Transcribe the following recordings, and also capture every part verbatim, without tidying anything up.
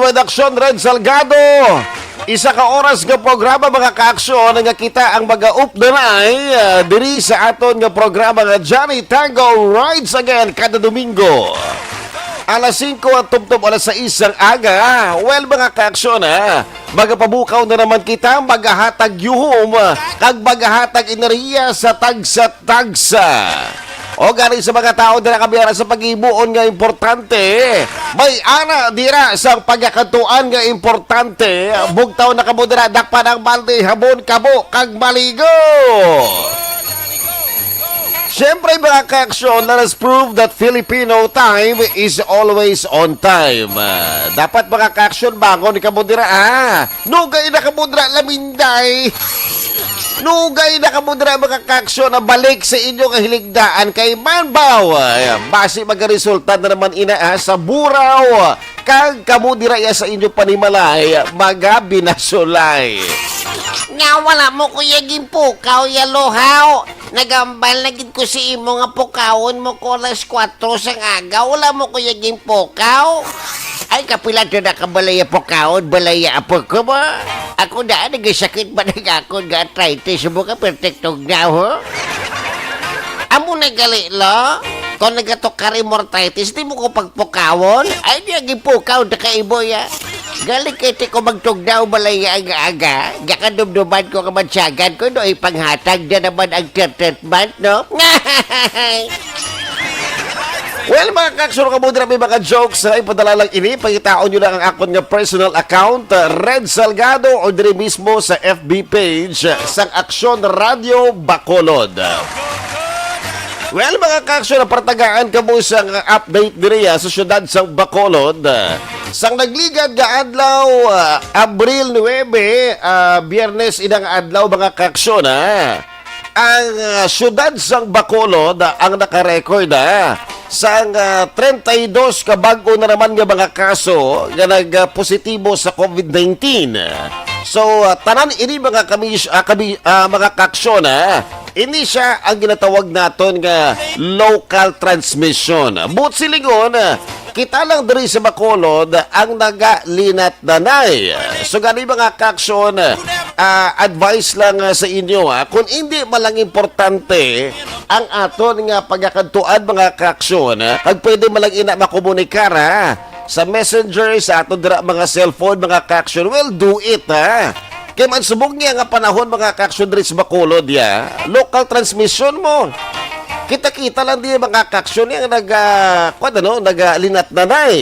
Production, Red Salgado. Isa ka oras nga programa, mga kaaksyon, nga kita ang mag-updanay, ah, diri sa aton nga programa nga Johnny Tango Rides Again kada Domingo. Alas singko at tubtob alas sais sang aga. Well, mga kaaksyon, ha, magapabukaw na naman kita, magahatag yuhom, kag magahatag enerhiya sa tagsa-tagsa. O gani sa mga tao dira, kabiara, sa paghimuon nga importante, may ana dira sa pagakadtuan nga importante. Bugtaw na kamo dira, dakpan ang balde, habon kamo, kag maligo. Siyempre, mga kaaksyon, let us prove that Filipino time is always on time. Ah, dapat, mga kaaksyon, bangon kamo dira, ah. Nugay na kamo dira, laminday. Nugay na kamo dira, mga kaaksyon, na balik sa inyo nga hiligdaan kay manbaw. Ay, basi magaresulta na naman ina, ah, sa buraw. Kag kamo dira ya sa inyo panimalay, mga binasulay. Nga wala mo, kuya, ginpukaw ya luhaw. Nagambal na gid ko sa imo nga pukawon mo ko alas kuwatro sang aga. Wala mo, kuya, ginpukaw. Ay, kapila to na ka balaya pukawon, balaya apo ko mo. Ako na, nagasakit ba na nga ako nga arthritis mo ka, pertek tugnaw, ho? Amo na gali, lo. Kung nagatukar imortitis, di mo ko pagpukawon? Ay, di ang ipukaw na kaibo, ya. Gali kay ti ko magtugnaw balaya ang aga. Gakadumduman ko kamatsagan ko, no? Ipanghatag na naman ang treatment, no? Well, mga kaaksyon, kamo dira may mga jokes, ha, ipadala lang ini. Pangitaon nyo lang ang akon nga personal account, uh, Red Salgado, o diri mismo sa F B page, uh, sang Aksyon Radio Bacolod. Well, mga kaaksyon, napartagaan kamo sang update diri, ah, sa siyudad sang Bacolod. Sang nagligad nga adlaw, ah, Abril nuebe, ah, Biyernes inang adlaw, mga kaaksyon, ah. Ang, ah, siyudad sang Bacolod, ah, ang nakarecord, ah, sang, ah, treinta y dos ka bag-o na naman nga mga kaso nga nagpositibo sa COVID nineteen. So, ah, tanan ini, mga kamis-, ah, kami-, ah, mga kaaksyon, ah, ini sia ang ginatawag naton nga local transmission. Buot silingon, ah, kita lang diri sa Bacolod ang nagalinat-nanay. So gani, mga kaaksyon, ah, advice lang, ah, sa inyo, ah, kung hindi man lang importante ang aton nga pagakadtuan, mga kaaksyon, ah, kag pwede man lang ina makomunikar, ha, sa messenger, sa aton dira mga cellphone, mga kaaksyon, well, do it, ha. Kay man subong niya nga panahon, mga kaaksyon, diri sa Bacolod, ya, local transmission mo. Kita-kita lang di, mga kaaksyon, yang nag, ah, kwan, ano, nagalinat-nanay.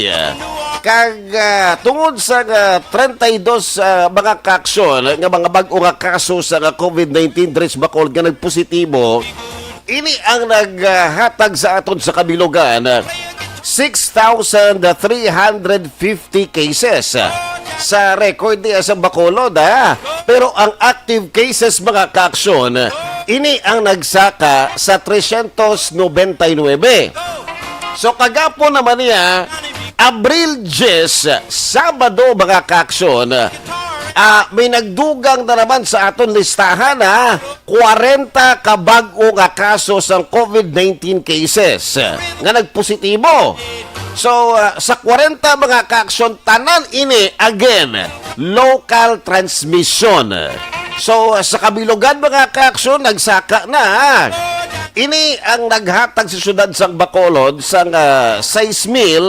Kag, ah, tungod sa, ah, treinta y dos, ah, mga kaaksyon, nga mga bag-o nga kaso sa nga COVID nineteen diri sa Bacolod nga nagpositibo, ini ang naghatag sa aton sa kabilugan, six thousand three hundred fifty cases sa record niya sa Bacolod, ha? Pero ang active cases, mga kaaksyon, ini ang nagsaka sa tresyentos nobenta y nuebe. So, kagapon naman niya, Abril diyes, Sabado, mga kaaksyon, ah, may nagdugang na naman sa aton listahan, ha? Kwarenta ka bag-o nga kaso sang COVID nineteen cases nga nagpositibo. So, ah, sa kwarenta, mga kaaksyon, tanan ini, again, local transmission. So, ah, sa kabilugan, mga kaaksyon, nagsaka na. Ini ang naghatag sa siyudad sang Bacolod sang, ah, sais mil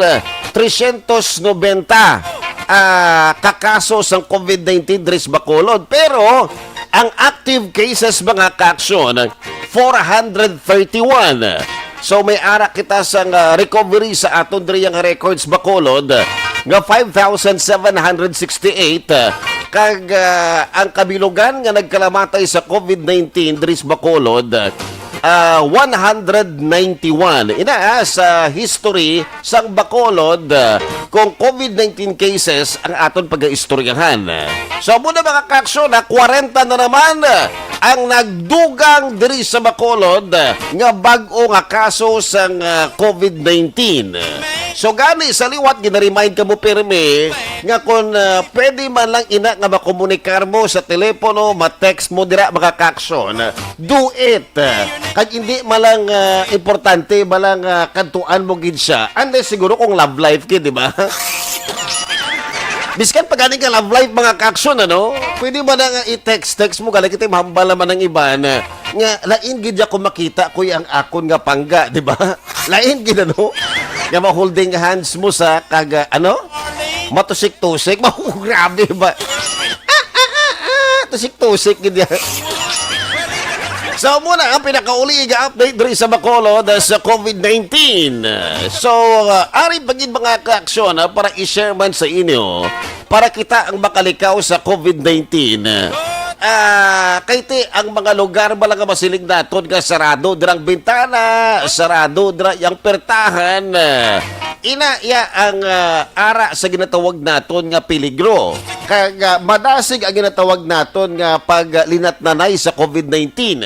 tresyentos nobenta, ah, ka kaso sang COVID nineteen diri sa Bacolod. Pero, ang active cases, mga kaaksyon, four hundred thirty-one. So, may ara kita sang, ah, recovery sa aton diri nga records, Bacolod, nga five thousand seven hundred sixty-eight, ah, kag, ah, ang kabilugan nga nagkalamatay sa COVID nineteen diri sa Bacolod, ah, one hundred ninety-one. Ina, ah, sa history sang Bacolod, ah, kung COVID nineteen cases ang aton pagaistoryahan. So, amo na, mga kaaksyon, ha, kwarenta na naman, ah, ang nagdugang diri sa Bacolod, ah, nga bag-o nga kaso sang, ah, COVID nineteen. So, gani, sa liwat, ginaremind kamo pirmi nga kung, ah, pwede man lang ina nga makomunikar mo sa telepono, ma-text mo dira, mga kaaksyon, do it. Kag hindi man lang, ah, importante, man lang, ah, kadtuan mo gid siya. Unless siguro kung love life gid, di ba? Biskan pa gani ka love life, mga ka-aksyon, ano? Pwede ba na nga i-text-text mo, gani kita mahambal naman ng iban, nga lain gid ako makita, kuya, ang akon nga pangga, di ba? Lain gid, ano? Nga ma-holding hands mo sa kag, ah, ano? Matusik-tusik. Grabe ba? Tusik-tusik gid yan. So, muna ang pinakauli nga update diri sa Bacolod, ah, sa COVID nineteen. So, ah, ari pa gid, mga ka-aksyon, ah, para i-share man sa inyo, para kita ang makalikaw sa COVID nineteen. Ah, kay ti ang mga lugar bala nga masiling naton nga sarado dirang bintana, sarado dira yang pertahan. Ina iya ang, ah, ara sa ginatawag naton nga peligro. Kag, ah, madasig ang ginatawag naton nga paglinatnanay sa COVID nineteen.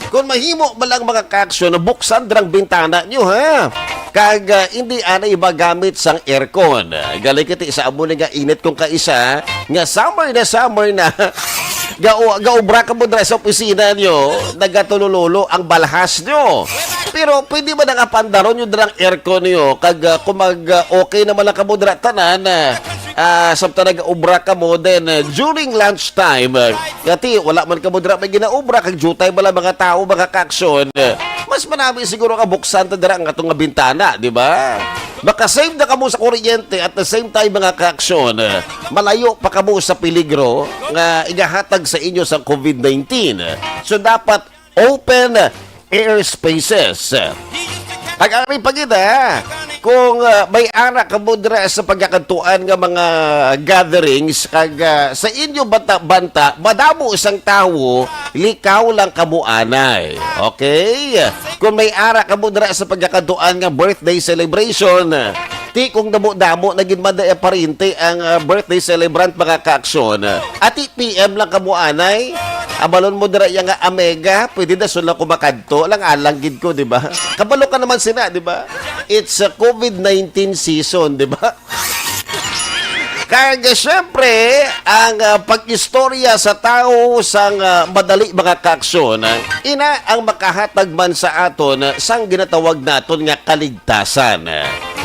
Kung mahimo man lang, mga ka-aksyon, buksan dirang bintana nyo, ha? Kag, ah, hindi anay magamit sang aircon. Galing kiti sa amo ni nga init kung kaisa, nga summer na summer na. Gau gaubra ka mo dira sa opisina nyo, nagatulululo ang balhas nyo. Pero pwede ba nang apandaron nyo dirang aircon nyo? Kag, ah, kung mag, ah, okay naman lang ka mo dira tanan, ah, ah, samtang nag-ubra ka mo, then, ah, during lunch time, ah, ngati, wala man ka mo dira may ginaubra, kag jutay bala mga tao, mga ka-aksyon, ah, mas manami siguro nga buksan ta dira ang atong nga bintana, di ba? Makasave na kamo sa kuryente at the same time, mga ka-aksyon, ah, malayo pa kamo sa peligro nga igahatag sa inyo sang COVID nineteen. So, dapat open air spaces. Ang ari pa gid, ha, kung, ah, may ara kamo dira sa pagkakadtuan nga mga gatherings, kag, ah, sa inyo banta-banta madamo sang tawo, likaw lang kamo anay. Okay? Kung may ara kamo dira sa pagkakadtuan nga birthday celebration, ti kung damo-damo na gid man dai parente ang, ah, birthday celebrant, mga ka-aksyon, ati P M lang kamo anay. Abalon mo dira yang, ah, Amega, pwede na sila kumakadto lang, alang gid ko, di ba? Kabalo ka naman sina, di ba? It's a COVID nineteen season, di ba? Kag, syempre, ang, ah, pag-istorya sa tawo sang, ah, madali, mga ka-aksyon, ina ang makahatag man sa aton sang ginatawag naton nga kaligtasan.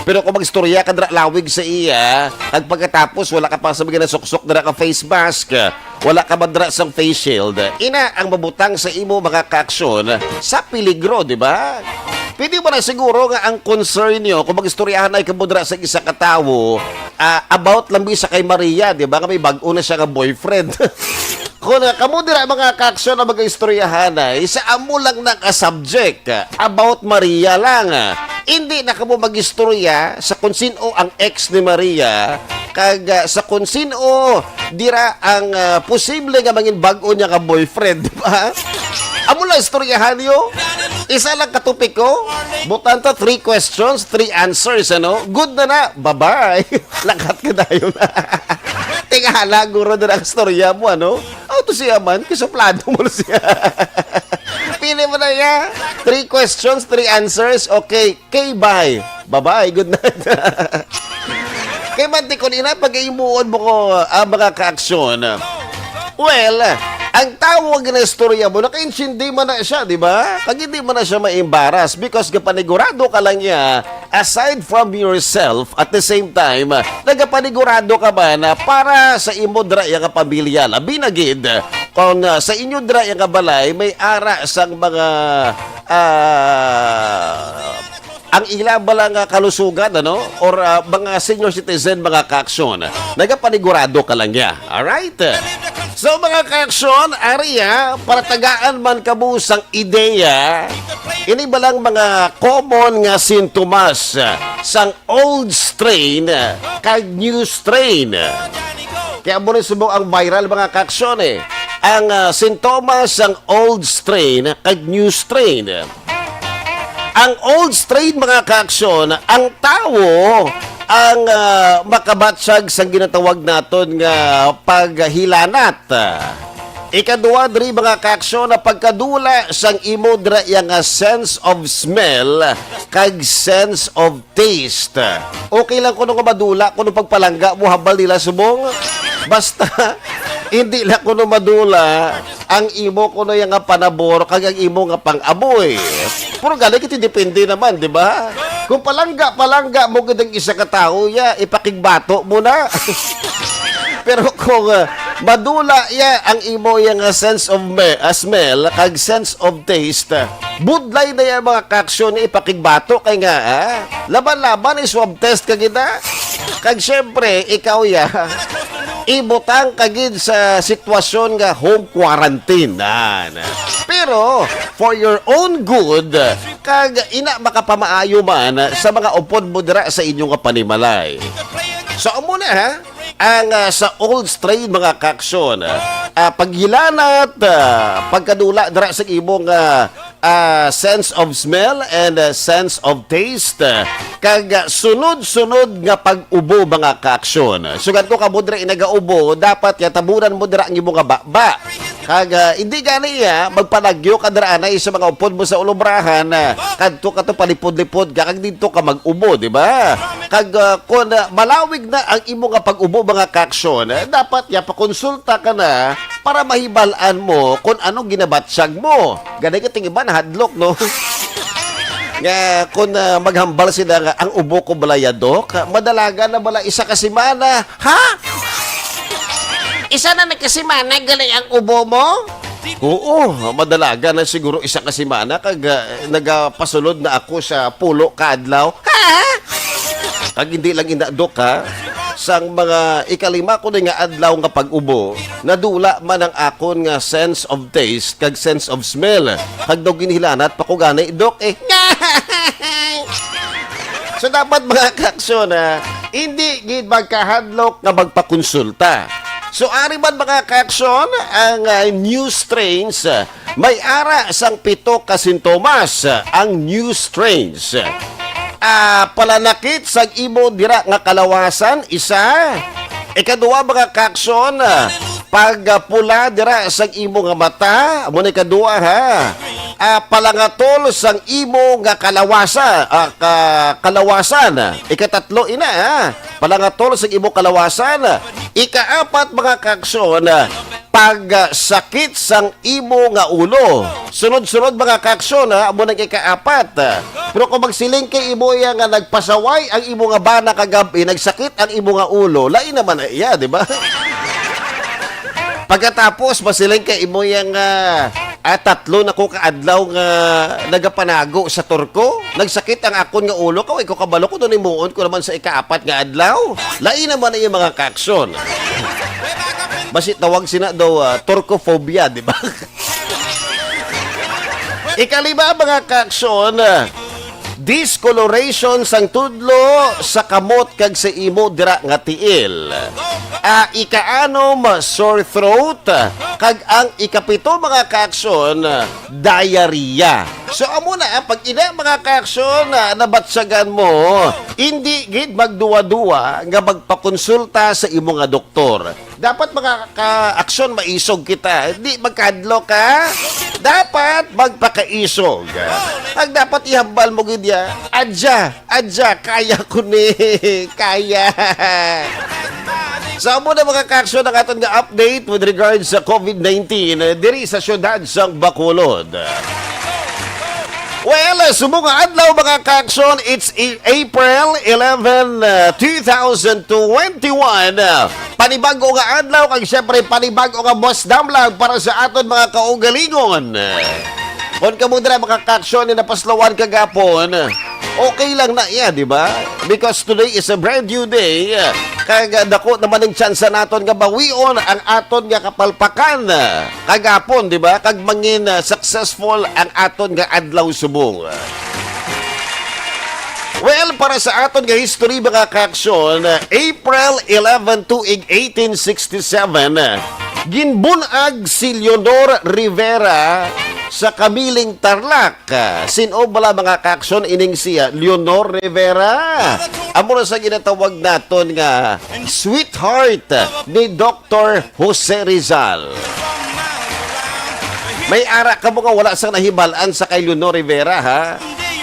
Pero kung mag-istorya ka dira lawig sa iya, kag pagkatapos wala ka pa sa mga nasuksok dira ka face mask, wala ka man dira sang face shield, ina ang mabutang sa imo, mga ka-aksyon, sa peligro, di ba? Pwede ba na siguro nga ang concern nyo kung mag-istoryahan ay kamo dira sa isa ka tawo, ah, about lang bisa kay Maria, di ba? Nga may bag-o na siya nga boyfriend. Kung, ah, kamo dira, mga ka-aksyon, na mag-istoryahan ay sa amo lang na ka subject, ah, about Maria lang, ah. Hindi na kamo mag-istorya sa kung sino ang ex ni Maria, kag, ah, sa kung sino dira ang, ah, posible nga mangin bag-o niya nga boyfriend, di ba? Amo lang istoryahan niyo. Isa lang ka topiko. Butang ta three questions, three answers, ano? Good na na. Bye-bye. Lakat ka dayon. Tingala, guro, na ang istorya mo, ano? Aw, to siya man, kasuplado mo na siya. Pili mo na niya. Three questions, three answers. Okay. Kay bye. Bye-bye. Good night. Kay mantikon ina, pag-imuon mo ko, ah, mga kaaksyon. Well, ang tawo nga ginaistorya mo, nakaintindi man na siya, di ba? Kag hindi man na siya maimbaras because gapanigurado ka lang niya, aside from yourself, at the same time, nagapanigurado ka ba na para sa imo dira nga pamilya, labi na gid kung, ah, sa inyo dira nga balay may ara sang mga, ah, ang ila bala nga kalusugan, ano? Or, ah, mga senior citizen, mga kaaksyon. Nagapanigurado ka lang niya. Alright? So, mga kaaksyon, ari, ah, para tagaan man kamo sang ideya, ini balang mga common nga sintomas, ah, sang old strain, ah, kag new strain. Kaya mo rin subong ang viral, mga kaaksyon, eh. Ang, ah, sintomas sang old strain kag new strain. Ang old strain, mga kaaksyon, ang tawo ang, ah, makabatyag sang ginatawag naton nga paghilanat. Ikaduha diri, mga kaaksyon, na pagkadula sang imo dira iya nga sense of smell kag sense of taste. Okay lang kuno nga madula kuno pagpalangga mo hambal nila subong. Basta Hindi na kuno madula ang imo kuno yang nga panabor kag ang imo nga pang-aboy. Pero gani kiti depende naman, di ba? Kung palangga-palangga mo gid ang isa ka tawo, ya, ipakigbato mo na. Pero kung, ah, madula ya ang imo yang, ah, sense of me-, ah, smell kag sense of taste, ah, budlay na ya mga kaaksyon, ipakigbato kay nga, ah, laban-laban, i-swab test ka gid, ah. Kag syempre, ikaw ya, ibutang ka gid sa sitwasyon nga home quarantine. Nan. Pero, for your own good, kag ina makapamaayo man sa mga upod mo dira sa inyo nga panimalay. So, amo na, ha? Ang, ah, sa old strain, mga kaaksyon, ah, paghilanat, ah, pagkadula dira sa imong, ah, ah, sense of smell and, ah, sense of taste, ah, kag, ah, sunod-sunod nga pag-ubo, mga kaaksyon. Sugad ko, kamo dira inagaubo, dapat ya tabunan mo dira ang imo nga baba. Kag, ah, hindi gani iya magpanagyo ka dira anay sa mga upod mo sa ulubrahan, ah, kadto ka to palipod-lipod ka kag didto ka mag-ubo, di ba? Kag, ah, kon, ah, malawig na ang imo nga pag-ubo, mga kaaksyon, ah, dapat ya pakonsulta ka na para mahibal-an mo kon anong ginabatyag mo. Gani ka ting iban hadlok, no? Nga kon, ah, maghambal sila nga ang ubo ko bala ya, Dok, madalagan na bala isa ka semana. Ha? Isa na nagkasimana gali ang ubo mo? Oo, madalagan na siguro isa ka semana kag, ah, nagapasulod na ako sa pulo ka adlaw. Ha? Kag hindi lang ina, Dok, ha? Sang mga ikalima ko na nga adlaw nga pag-ubo, nadula man ang akon nga sense of taste kag sense of smell. Kag daw ginhilanat pa ko gani, Dok, eh. So, dapat, mga kaaksyon, ha, hindi gid magkahadlok nga magpakonsulta. So, ari man, mga kaaksyon, ang, ah, new strains, ah, may ara sang pito ka sintomas, ah, ang new strains. Ah, palanakit sang imo dira nga kalawasan, isa. Ikadua, mga kaaksyon, ah, pagpula dira sang imo nga mata, amo na ikadua, ha. Ah, palangatol sang imo nga kalawasa, ah, ka-, kalawasan. Ikatatlo ina, ha. Palangatol sang imo kalawasan. Ikaapat, mga kaaksyon, ah, pagsakit sang imo nga ulo. Sunod-sunod, mga kaaksyon, ha, amo nang ikaapat. Pero kung magsiling kay imo iya nga nagpasaway ang imo nga bana kagab-i, nagsakit ang imo nga ulo, lain naman na iya, di ba? Pagkatapos, masiling kay imo iya nga, ah, tatlo na ko ka adlaw nga nagapanago sa turko. Nagsakit ang akon nga ulo, kaway ko kabalo kung ano himuon ko naman sa ikaapat nga adlaw. Lain naman na iya, mga kaaksyon. Basi tawag sina daw, ah, turcophobia, di ba? Ikalima, mga kaaksyon, discoloration sang tudlo sa kamot kag sa imo dira nga tiil. Ah, ikaanom, sore throat, kag ang ikapito, mga kaaksyon, diarrhea. So, amo na, ah, pag ina, mga kaaksyon, ah, nabatyagan mo, hindi gid magduwa-duwa nga magpakonsulta sa imo nga doktor. Dapat, mga kaaksyon, maisog kita. Di magkahadlok ka. Dapat magpakaisog. Ang dapat ihambal mo gid ya, adya, adya, kaya ko ni, kaya. So, amo na, mga kaaksyon, ang aton nga update with regards sa covid nineteen, eh, diri sa siyudad sang Bacolod. Well, subong nga adlaw, mga kaaksyon, it's i-, April eleven, uh, two thousand twenty-one. Panibag-o nga adlaw, kag syempre, panibag-o nga Boss Damlag para sa aton mga kaugalingon. Kung kamo dira, mga kaaksyon, nga napaslawan kagapon, okay lang na iya, di ba? Because today is a brand new day. Kag, uh, dako naman ang tsansa naton nga bawion ang aton nga kapalpakan, uh, kagapon, di ba? Kag mangin, uh, successful ang aton nga adlaw subong. Well, para sa aton nga history, mga kaaksyon, April eleven, tuig eighteen sixty-seven, ginbun-ag si Leonor Rivera sa Camiling, Tarlac. Sin-o bala, mga kaaksyon, ining si Leonor Rivera? Amo na sa ginatawag naton nga sweetheart ni Doktor Jose Rizal. May ara kamo nga wala sang nahibal-an sa kay Leonor Rivera, ha?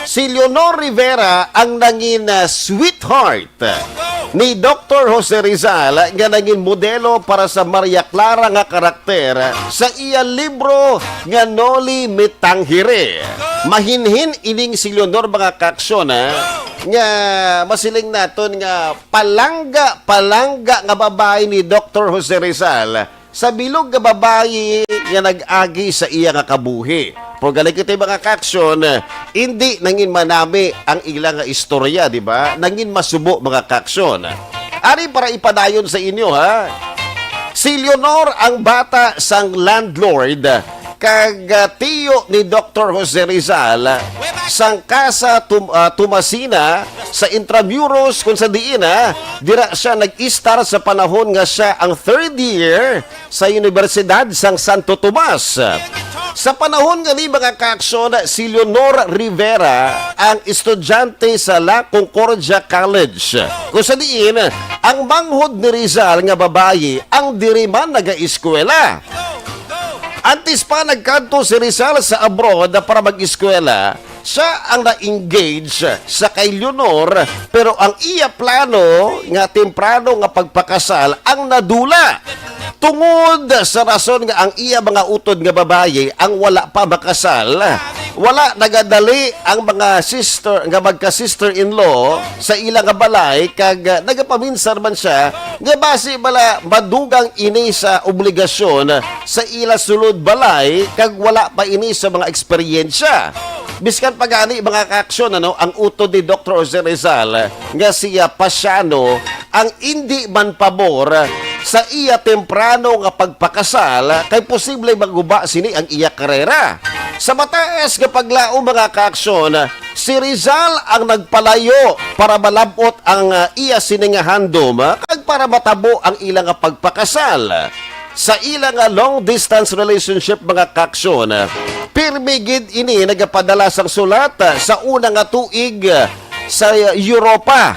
Si Leonor Rivera ang nangin, ah, sweetheart ni Doktor Jose Rizal nga nangin modelo para sa Maria Clara nga karakter sa iya libro nga Noli Me Tangere. Mahinhin ining si Leonor, mga kaaksyon, ha, nga masiling naton nga palangga, palangga nga babayi ni Doktor Jose Rizal sa bilog nga babayi nga nag-agi sa iya nga kabuhi. Pero gali kita, mga kaaksyon, indi nangin manami ang ila nga istorya, di ba? Nangin masubo, mga kaaksyon. Ari para ipadayon sa inyo, ha? Si Leonor ang bata sang landlord kag, ah, tiyo ni Doktor Jose Rizal sang Casa Tum-, ah, Tomasina sa Intramuros, kung sa diin, ah, dira siya nag-istar sa panahon nga siya ang third year sa Universidad sang Santo Tomas. Sa panahon nga ni, mga kaaksyon, si Leonor Rivera ang estudyante sa La Concordia College, kung sa diin ang manghod ni Rizal nga babayi ang diri man nagaeskwela. Antes pa nagkadto si Rizal sa abroad para mag-eskwela, siya ang na-engage sa kay Leonor, pero ang iya plano nga temprano nga pagpakasal ang nadula. Tungod sa rason nga ang iya mga utod nga babayi ang wala pa makasal, wala nagadali ang mga sister nga magka-sister-in-law sa ila nga balay, kag, ah, nagapaminsar man siya nga basi bala madugang ini sa obligasyon sa ila sulod balay kag wala pa ini sa mga eksperyensya. Biskan pa gani, mga kaaksyon, ano, ang utod ni Doktor Jose Rizal nga si, ah, Pasiano ang indi man pabor sa iya temprano nga pagpakasal, kay posible maguba sini ang iya karera. Sa mataas nga paglaom, mga kaaksyon, si Rizal ang nagpalayo para malab-ot ang, ah, iya sini nga handom, ah, kag para matabo ang ila nga pagpakasal. Sa ila nga long distance relationship, mga kaaksyon, pirmi gid ini nagapadala sang sulat, ah, sa una nga tuig, ah, sa Europa.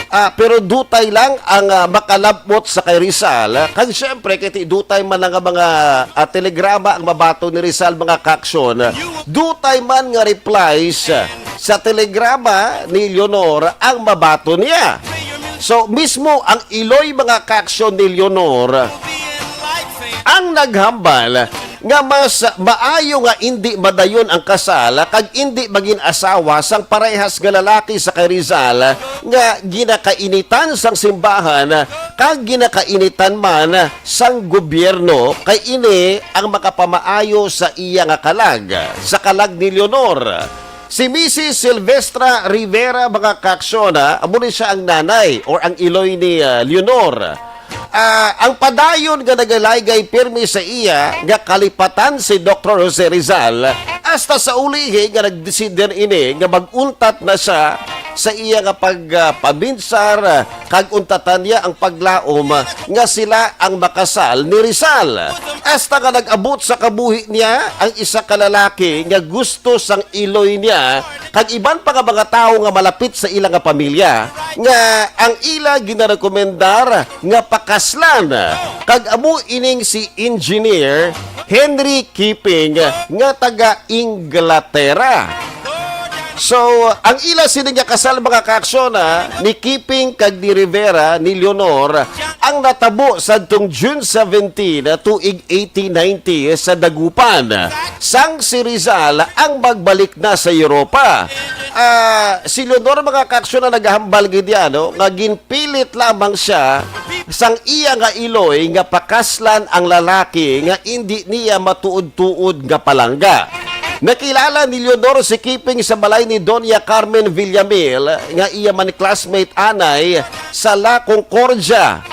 Ah, pero dutay lang ang, ah, makalab-ot sa kay Rizal. Kag siyempre, kay ti-, dutay man ang mga, ah, telegrama ang mabaton ni Rizal, mga kaaksyon. Dutay man nga replies sa telegrama ni Leonor ang mabaton niya. So, mismo ang iloy, mga kaaksyon, ni Leonor ang naghambal nga mas maayo nga indi madayon ang kasal kag indi magin-asawa sang parehas nga lalaki sa kay Rizal nga ginakainitan sang simbahan kag ginakainitan man sang gobyerno, kay ini ang makapamaayo sa iya nga kalag, sa kalag ni Leonor. Si Missus Silvestra Rivera, mga kaaksyon, ha, amo ni siya ang nanay or ang iloy ni, ah, Leonor. Ah, ang padayon nga nagalaygay pirmi sa iya nga kalipatan si Doktor Jose Rizal, hasta sa ulihi nga nagdesider ini nga mag-untat na siya sa iya nga pag, ah, paminsar, ah, kag untatan niya ang paglaom nga sila ang makasal ni Rizal. Hasta nga nag-abot sa kabuhi niya ang isa ka lalaki nga gusto sang iloy niya kag iban pa nga mga tawo nga malapit sa ila nga pamilya, nga ang ila ginarekomendar nga pakaslan, kag amo ining si Engineer Henry Keeping nga taga Inglaterra. So, ang ila sini nga kasal, mga kaaksyon, ha, ni Keeping kag ni Rivera, ni Leonor, ang natabo sadtong June seventeen, tuig eighteen ninety sa Dagupan, sang si Rizal ang magbalik na sa Europa. Ah, si Leonor, mga kaaksyon, na nagahambal gid yan, no, nga ginpilit lamang siya sang iya nga iloy nga pakaslan ang lalaki nga indi niya matuod-tuod nga palangga. Nakilala ni Leonor si Keeping sa balay ni Doña Carmen Villamil, nga iya man classmate anay sa La Concordia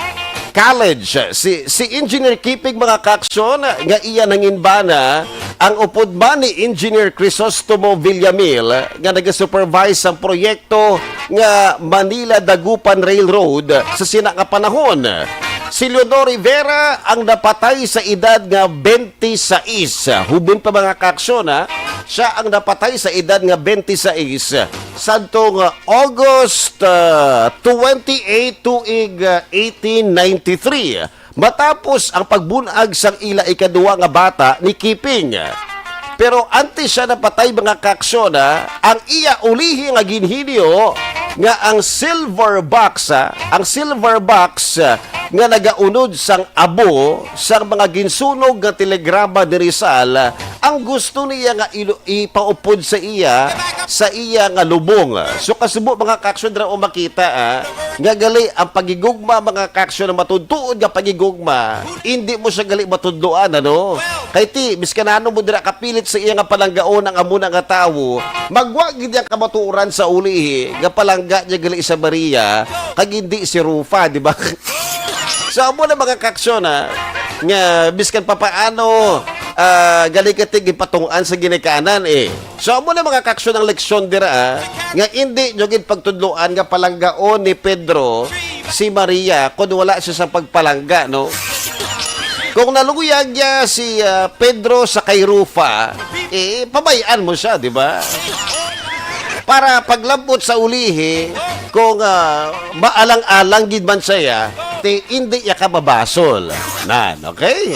College. Si, si Engineer Keeping, mga kaaksyon, nga iya nanginbana, ang upod man ni Engineer Crisostomo Villamil, nga nagasupervise sang proyekto nga Manila Dagupan Railroad sa sina nga panahon. Si Leonor Rivera ang napatay sa edad nga twenty-six. Hubin pa, mga kaaksyon, ha? Siya ang napatay sa edad nga twenty-six, sadtong, ah, August, ah, twenty-eight, tuig, ah, eighteen ninety-three, matapos ang pagbun-ag sang ila ikaduha nga bata ni Keeping. Pero antes siya napatay, mga kaaksyon, ha, ang iya ulihi nga ginhinyo nga ang silver box, ah, ang silver box, ah, nga nagaunod sang abo sang mga ginsunog nga telegrama ni Rizal, ah, ang gusto niya nga ilo-, ipaupod sa iya, sa iya nga lubong. So, kasubo, mga kaaksyon, dira o makita, ah, nga gali ang pagigugma, mga kaaksyon, na matuod-tuod nga pagigugma, hindi mo siya gali matudloan, ano? Kay ti, biskan ano mo dira kapilit sa iya nga palanggaon ang amo na nga tawo, magwa gid ang kamatuoran sa ulihi nga palangga niya gali sa Maria, kag hindi si Rufa, di ba? So, amo na, mga kaaksyon, ha, nga biskan papaano, ah, gali ka ti ginpatungan sa ginikanan, eh. So, amo na, mga kaaksyon, ang leksyon dira, ah, nga indi nyo gid pagtudloan nga palanggaon ni Pedro si Maria kun wala siya sa pagpalangga, no? Kung naluyag niya si, ah, Pedro sa kay Rufa, eh, pabayaan mo siya, di ba? Para paglabot sa ulihi, kung, ah, maalang-alang gid man siya, ti, hindi iya ka mabasol. Nan, okay?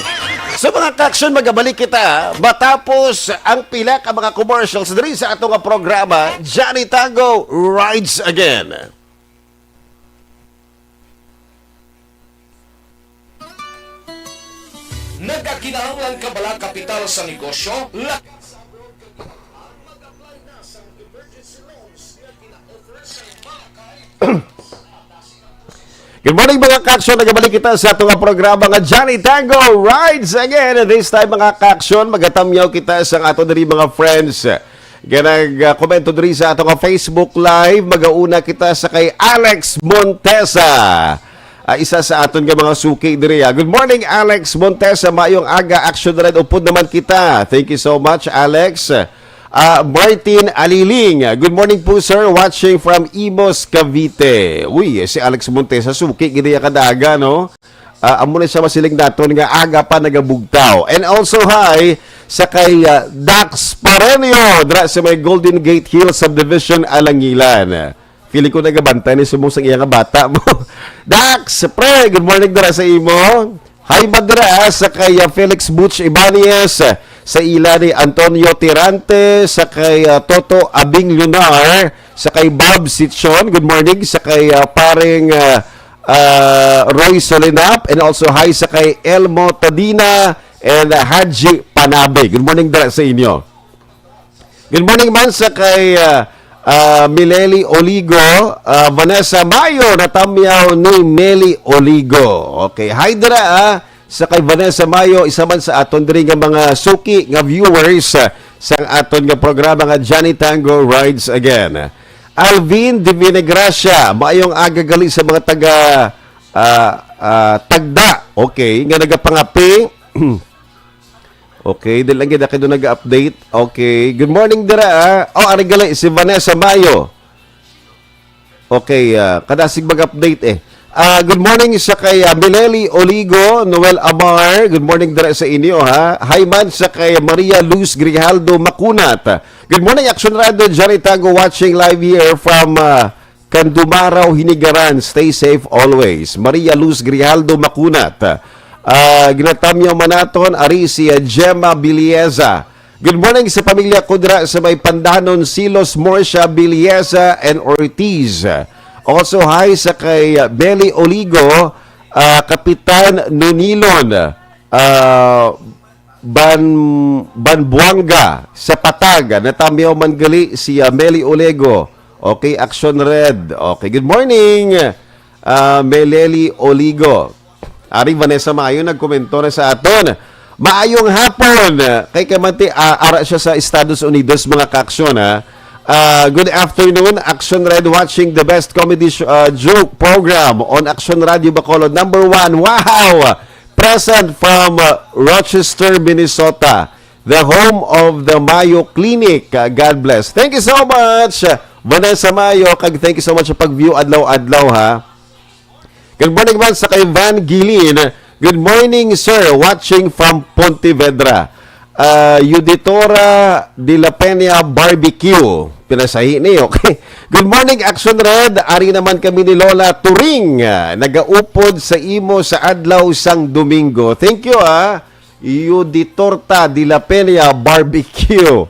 So, mga kaaksyon, magabalik kita matapos ang pila ka mga commercials diri sa ato nga programa, Johnny Tango Rides Again. Nagakinahanglan ka bala kapital sa negosyo? La- Good morning, mga kaaksyon. Nagabalik kita sa ato nga programa nga Johnny Tango Rides Again. And this time, mga kaaksyon, magatamyaw kita sa ato diri, mga friends, nga nag-komento diri sa ato nga Facebook Live. Magauna kita sa kay Alex Montesa. Ah, isa sa aton nga mga suki diri, ah. Good morning, Alex Montesa. Maayong aga, Action Red. Upod naman kita. Thank you so much, Alex. Ah, Martin Aliling. Good morning po, sir. Watching from Imus, Cavite. Uy, si Alex Montesa, suki gid iya kadaga, no? Ah, amo na siya masiling naton nga aga pa nagabugtaw. And also, hi sa kay, ah, Dax Parenio, dra sa may Golden Gate Hill Subdivision, Alangilan. Feeling ko nagabantay ni sumong sang iya nga bata mo. Dax, pre, good morning dira sa imo. Hi, madra, ah, sa kay, ah, Felix Butch Ibanez, ah, sa ila ni Antonio Tirante, sa kay, ah, Toto Abing Lunar, sa kay Bob Sichon. Good morning sa kay, ah, paring, ah, ah, Roy Solinap, and also hi sa kay Elmo Tadina and, ah, Haji Panabe. Good morning dira sa inyo. Good morning man sa kay, ah, ah, Mileli Oligo, ah, Vanessa Mayo, natamyaw ni Meli Oligo. Okay, hi dira, ah, sa kay Vanessa Mayo, isa man sa aton diri nga mga suki nga viewers, ah, sang aton nga programa nga Johnny Tango Rides Again. Alvin Divina Gracia, maayong aga gali sa mga taga, ah, ah, Tagda, okay, nga nagapangapi. Okay, dili lang gid ako doon nag-update. Okay, good morning dira, ah. Oh, ari gali si Vanessa Mayo. Okay, ah, kadasig mag-update eh. Ah, good morning sa kay, ah, Mileli Oligo, Noel Amar. Good morning dira sa inyo, ha. Hi man sa kay Maria Luz Grijaldo Makunat. Good morning, Action Radio, Johnny Tango watching live here from, ah, Candumaraw, Hinigaran. Stay safe always. Maria Luz Grijaldo Makunat. Ah, ginatamyaw man naton, ari si, ah, Gemma Bilieza. Good morning sa pamilya ko dira sa may Pandanon, Silos, Morsia, Bilieza, and Ortiz. Also, hi sa kay, ah, Belly Oligo, ah, Kapitan Nunilon, ah, Ban-, Banbuanga sa Patag. Natamyaw man gali si, ah, Meli Oligo. Okay, Action Red. Okay, good morning, ah, Meleli Oligo. Ari Vanessa Mayo nagkomento na sa aton. Maayong hapon. Kay kamanti, ah, ara siya sa Estados Unidos, mga kaaksyon, ha. Ah, good afternoon, Action Red, watching the best comedy sh-, ah, joke program on Action Radio Bacolod, number one. Wow! Present from, ah, Rochester, Minnesota, the home of the Mayo Clinic. Ah, God bless. Thank you so much, Vanessa Mayo, kag thank you so much sa pag-view adlaw-adlaw, ha. Good morning man sa kay Van Gilin. Good morning, sir. Watching from Pontevedra. Ah, Yuditora de la Peña Barbecue. Pinasahi ni, okay. Good morning, Action Red. Ari naman kami ni Lola Turing. Ah, nagaupod sa imo sa adlaw sang Domingo. Thank you, ah. Yuditorta de la Peña Barbecue.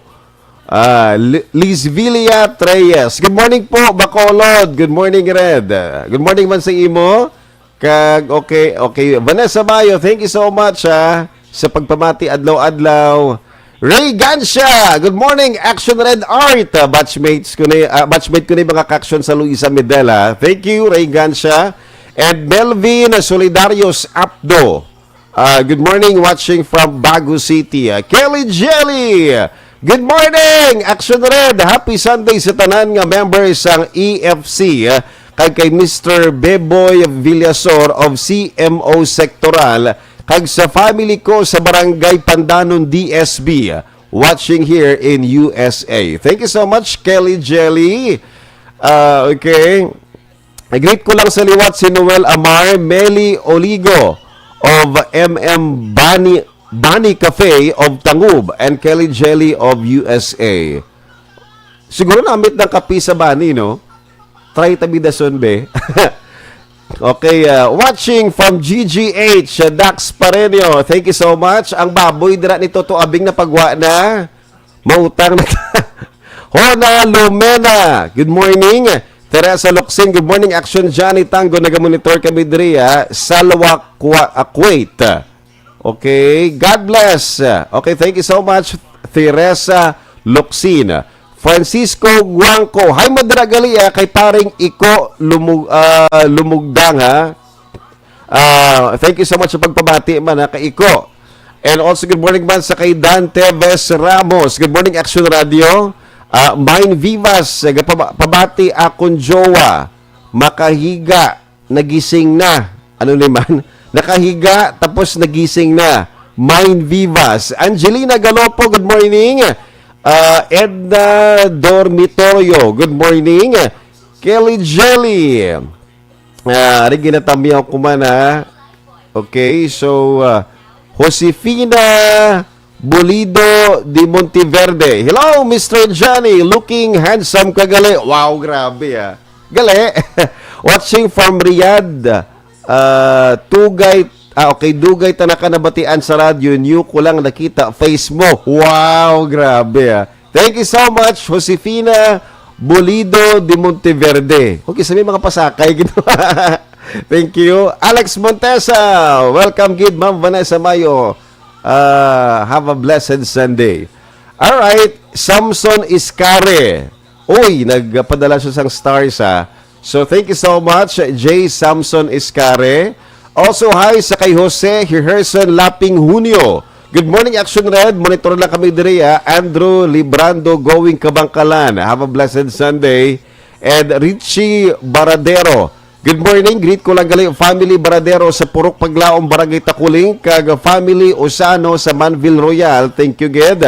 Ah, Li- Lizvilia Treyes. Good morning po, Bacolod. Good morning, Red. Ah, good morning man sa imo. Kag, okay, okay. Vanessa Mayo, thank you so much, ha, sa pagpamati adlaw-adlaw. Ray Gancia, good morning, Action Red Art. Ah, batchmates ko ni, ah, batchmate ko ni mga ka-action sa Luisa Medela. Thank you, Ray Gancia. And Melvin Solidarios Apdo. Ah, good morning, watching from Bago City. Ah, Kelly Jelly, good morning! Action Red, happy Sunday sa tanan nga members sang E F C, ah, kag kay Mister Beboy Villasor of C M O Sectoral, kag sa family ko sa Barangay Pandanon D S B, ah, watching here in U S A. Thank you so much, Kelly Jelly. Ah, okay. I-greet ko lang sa liwat si Noel Amar, Meli Oligo of M M Bani, Bani Cafe of Tangub, and Kelly Jelly of U S A. Siguro namit ng kape sa Bani, no? Try tabi dason, be. Okay, uh, watching from G G H, uh, Dax Pareño. Thank you so much. Ang baboy dira ni Toto Abing napagwa na. Mautang na ta. Hona Lumena, good morning. Teresa Locsin, good morning. Action Johnny Tango, nagamonitor kami diri, ha. Salwa, Kwa- ah, Kuwait. Okay, God bless. Okay, thank you so much, Teresa Locsin. Francisco Guangco, hi, madira gali, ah, kay paring Iko Lumug, ah, Lumugdang, ha. Ah, thank you so much sa pagpabati man, ha, kay Iko. And also, good morning man sa kay Dan Teves Ramos. Good morning, Action Radio. Ah, Mind Vivas, nagapaba- pabati akon jowa. Makahiga, nagising na. Ano ni man? Nakahiga, tapos nagising na. Mind Vivas. Angelina Galopo, good morning. Ah, Edna Dormitorio, good morning. Kelly Jelly. Ah, ari ginatamyaw ko man, ha. Okay, so, ah, Josefina Bolido de Monteverde. Hello, Mister Johnny. Looking handsome ka gali. Wow, grabe, ah. Gali. Watching from Riyadh. Ah, Tugay. Ah, okay, Dugay ta naka nabatian sa radyo. New ko lang nakita face mo. Wow, grabe, ah. Thank you so much, Josefina Bolido de Monteverde. Okay, sa may mga pasakay, gid. Thank you. Alex Montesa, welcome, gid, Ma'am Vanessa Mayo. Ah, have a blessed Sunday. All right, Samson Iscare. Uy, nagpadala siya sang stars, ha. So, thank you so much, J Samson Iscare. Also, hi sa kay Jose Herson Laping Junio. Good morning, Action Red. Monitor lang kami diri, ha. Andrew Librando going Kabangkalan. Have a blessed Sunday. And Richie Baradero. Good morning. Greet ko lang gali family Baradero sa Purok Paglaom, Barangay Takuling, kag family Osano sa Manville Royal. Thank you, gid.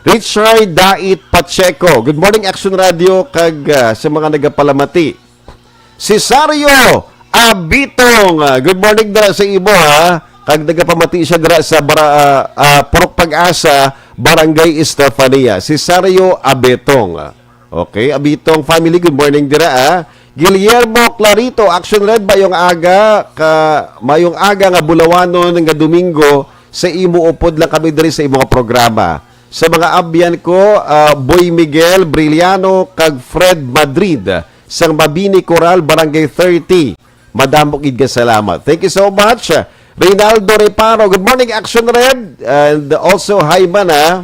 Richard Dait Pacheco. Good morning, Action Radio, kag, ah, sa mga nagapalamati. Cesario Abitong. Ah, good morning dira sa imo, ha. Kag nagapamati siya dira sa bara-, ah, ah, Purok Pag-asa, Barangay Estefania. Cesario Abitong. Okay, Abitong family, good morning dira, ah. Guillermo Clarito, Action Red, mayong aga, ka, mayong aga nga bulawanon nga Domingo, sa imo upod lang kami diri sa imo nga programa. Sa mga abyan ko, ah, Boy Miguel Briliano kag Fred Madrid, sang Mabini Coral, Barangay thirty. Madamo gid nga salamat. Thank you so much. Reynaldo Reparo, good morning, Action Red. And also, hi man, ah,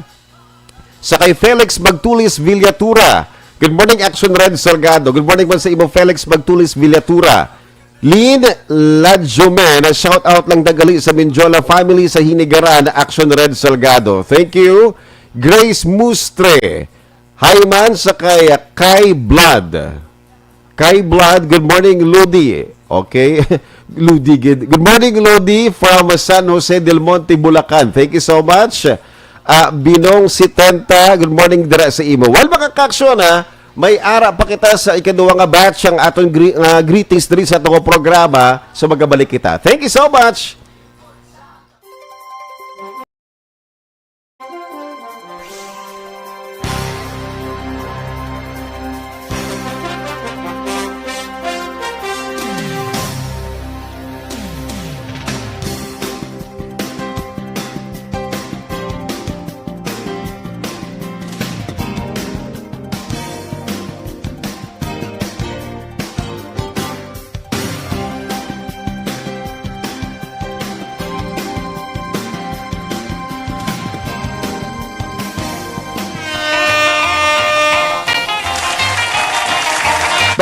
sa kay Felix Magtulis Villatura. Good morning, Action Red Salgado. Good morning man sa imo, Felix Magtulis Villatura. Lynn Lajomen, shout out lang dagali sa Mindiola family sa Hinigaran, Action Red Salgado. Thank you. Grace Mustre. Hi man sa kay Kai Blood. Kai Blood, good morning, Lodi. Okay. Lodi gid. Good morning, Lodi, from San Jose del Monte, Bulacan. Thank you so much. Ah, Binong Setenta, good morning dira sa imo. Well, mga ka-action, ha, may ara pa kita sa ikaduha nga batch ang aton gre-, nga greetings diri sa atong programa. So, magabalik kita. Thank you so much.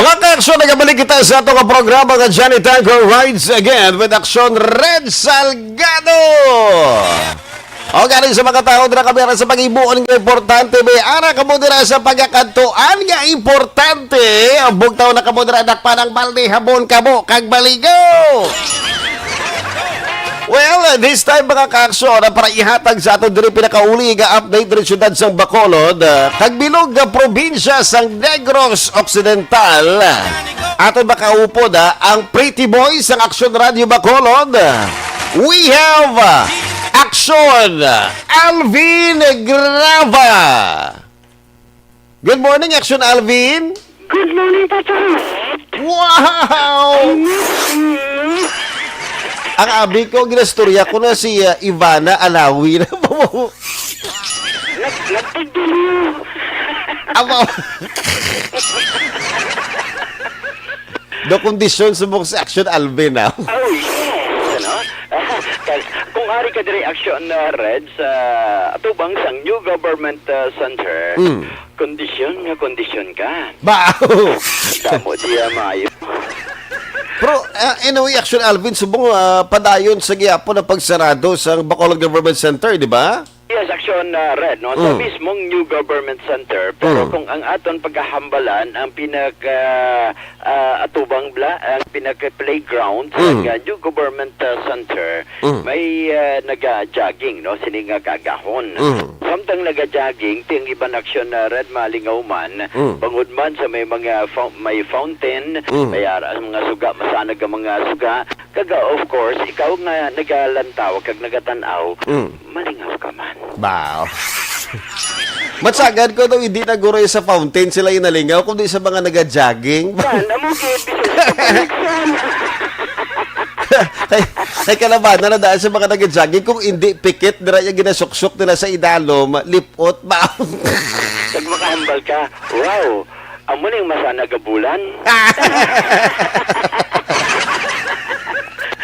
Mga ka-aksyon, nagabalik kita sa atong programa nga Johnny Tango Rides Again with Aksyon Red Salgado. O gani sa mga tawo dira kami ara sa pag-ibuon nga importante, may ara kamo dira sa pagkakadtuan nga importante. Bugtaw na kamo dira, dakpan ang balde, habon kamo kag maligo. Well, this time, mga ka-aksyon, para ihatag sa ato diri pinakauli nga update diri siyudad sang Bacolod, ah, kag bilog nga probinsya sang Negros Occidental, aton makaupod, ah, ang pretty boy sang Aksyon Radio Bacolod. We have, ah, Aksyon Alvin Grava. Good morning, Aksyon Alvin. Good morning, Papa. Wow! I miss you. Ang abi ko, ginastorya ko na si, uh, Ivana Alawi na. Nag-, nagpagdiliw. Amo. Do kondisyon subong si Aksyon Alvin, ah. Oh, yes, ano? Kay, kung ari ka diri, Aksyon, uh, Red, sa atubang sang New Government, uh, Center, Mm. kondisyon nga kondisyon ka. Ba? Damo diya maayo. Pero, uh, anyway, Aksyon Alvin, subong, uh, padayon sa gihapon ang pagsarado sa Bacolod Government Center, di ba? Yes, Aksyon, uh, Red, no? Sa Mm. mismong New Government Center, pero Mm. kung ang aton pagkahambalan, ang pinaka, ah, atubang bla, ang pinaka playground sa Mm. nga New Government, uh, Center, Mm. may, ah, naga-jogging, no, sini nga kaagahon. Mm. Samtang naga-jogging, ti ang iban, Aksyon, uh, Red, malingaw man, Mm. bangod man sa may mga fou-, may fountain, Mm. may ara ang mga suga, masanag ang mga suga. Kaga, of course, ikaw nga nagalantaw kag nagatan-aw, Mm. malingaw ka man. Wow. Matsagad ko daw, hindi na guro sa fountain sila inalingaw, kundi sa mga naga-jogging. Yan, amo gid, bisag sa pag-exam. Kay, kay kalabanan na dahil sa mga naga-jogging, kung hindi pikit, dira yung ginasuksok nila sa idalom, lipot ba? Pag makahambal ka, wow, amo ning masanag nga bulan.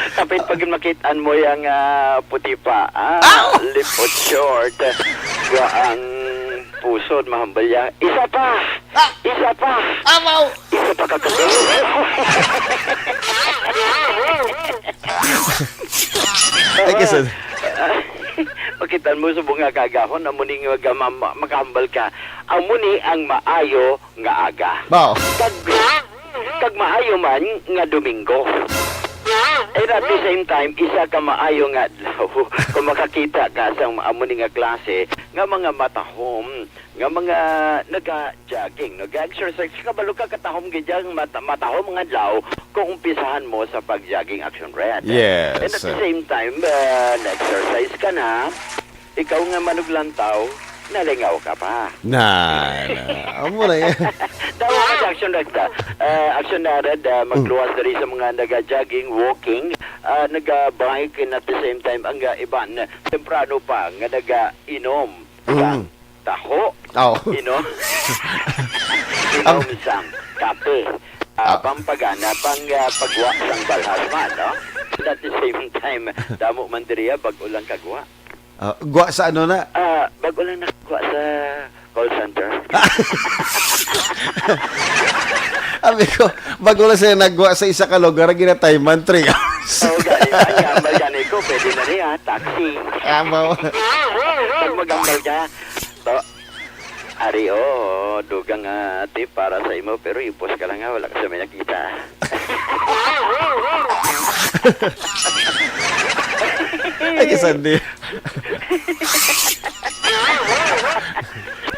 Kapit pag makit-an mo yang, ah, puti pa, ah, Aw! lipot short, wa ang pusod, mahambal ya. Isa pa! Ah! Isa pa! Amaw! Isa pa ka Ay, kasi Makit-an mo subong nga kaagahon, amo ni nga ma-, ma-, makahambal ka. Amo ni ang maayo nga aga. Bao. Kag, kag maayo man nga Domingo. And at the same time, isa ka maayo nga adlaw kung makakita ka sa amo ni nga klase nga mga matahom, nga mga naga-jogging, naga-exercise. Kabalo ka, katahom gid yang mata-, matahom nga adlaw kung umpisahan mo sa pag-jogging, Action Red. Yes. And at the same time, uh, na-exercise ka na, ikaw nga manuglantaw, nalingaw ka pa. Na, na. Amo na yan. Tama ka sa Action Red, ah. Ah, Action na Red, ah, Mm. magluwas diri sa mga naga-jogging, walking, ah, naga-bike, and at the same time, ang, ah, iban, temprano pa, nga naga-inom sa Mm. taho. Oh. Inom. Inom Ang sang kape. Ah, Ah. pampagana, pang, ah, pagwa sang balhas man, no? And at the same time, damo man diriya, bag-o lang kagwa. Ah, gwa sa ano na? Ah, bag-o lang nagwa sa call center. Abi ko, bag-o lang siya nagwa sa isa ka lugar, ginatayman, three hours. Oo, gani, man, gambal gani ko, pwede na niya, taxi. Amaw. Pag magambal ka, to, ari, oh, dugang, ah, tip para sa imo, pero ipos ka lang, ha, wala ka sa may nakita. Ay, kay Sandy.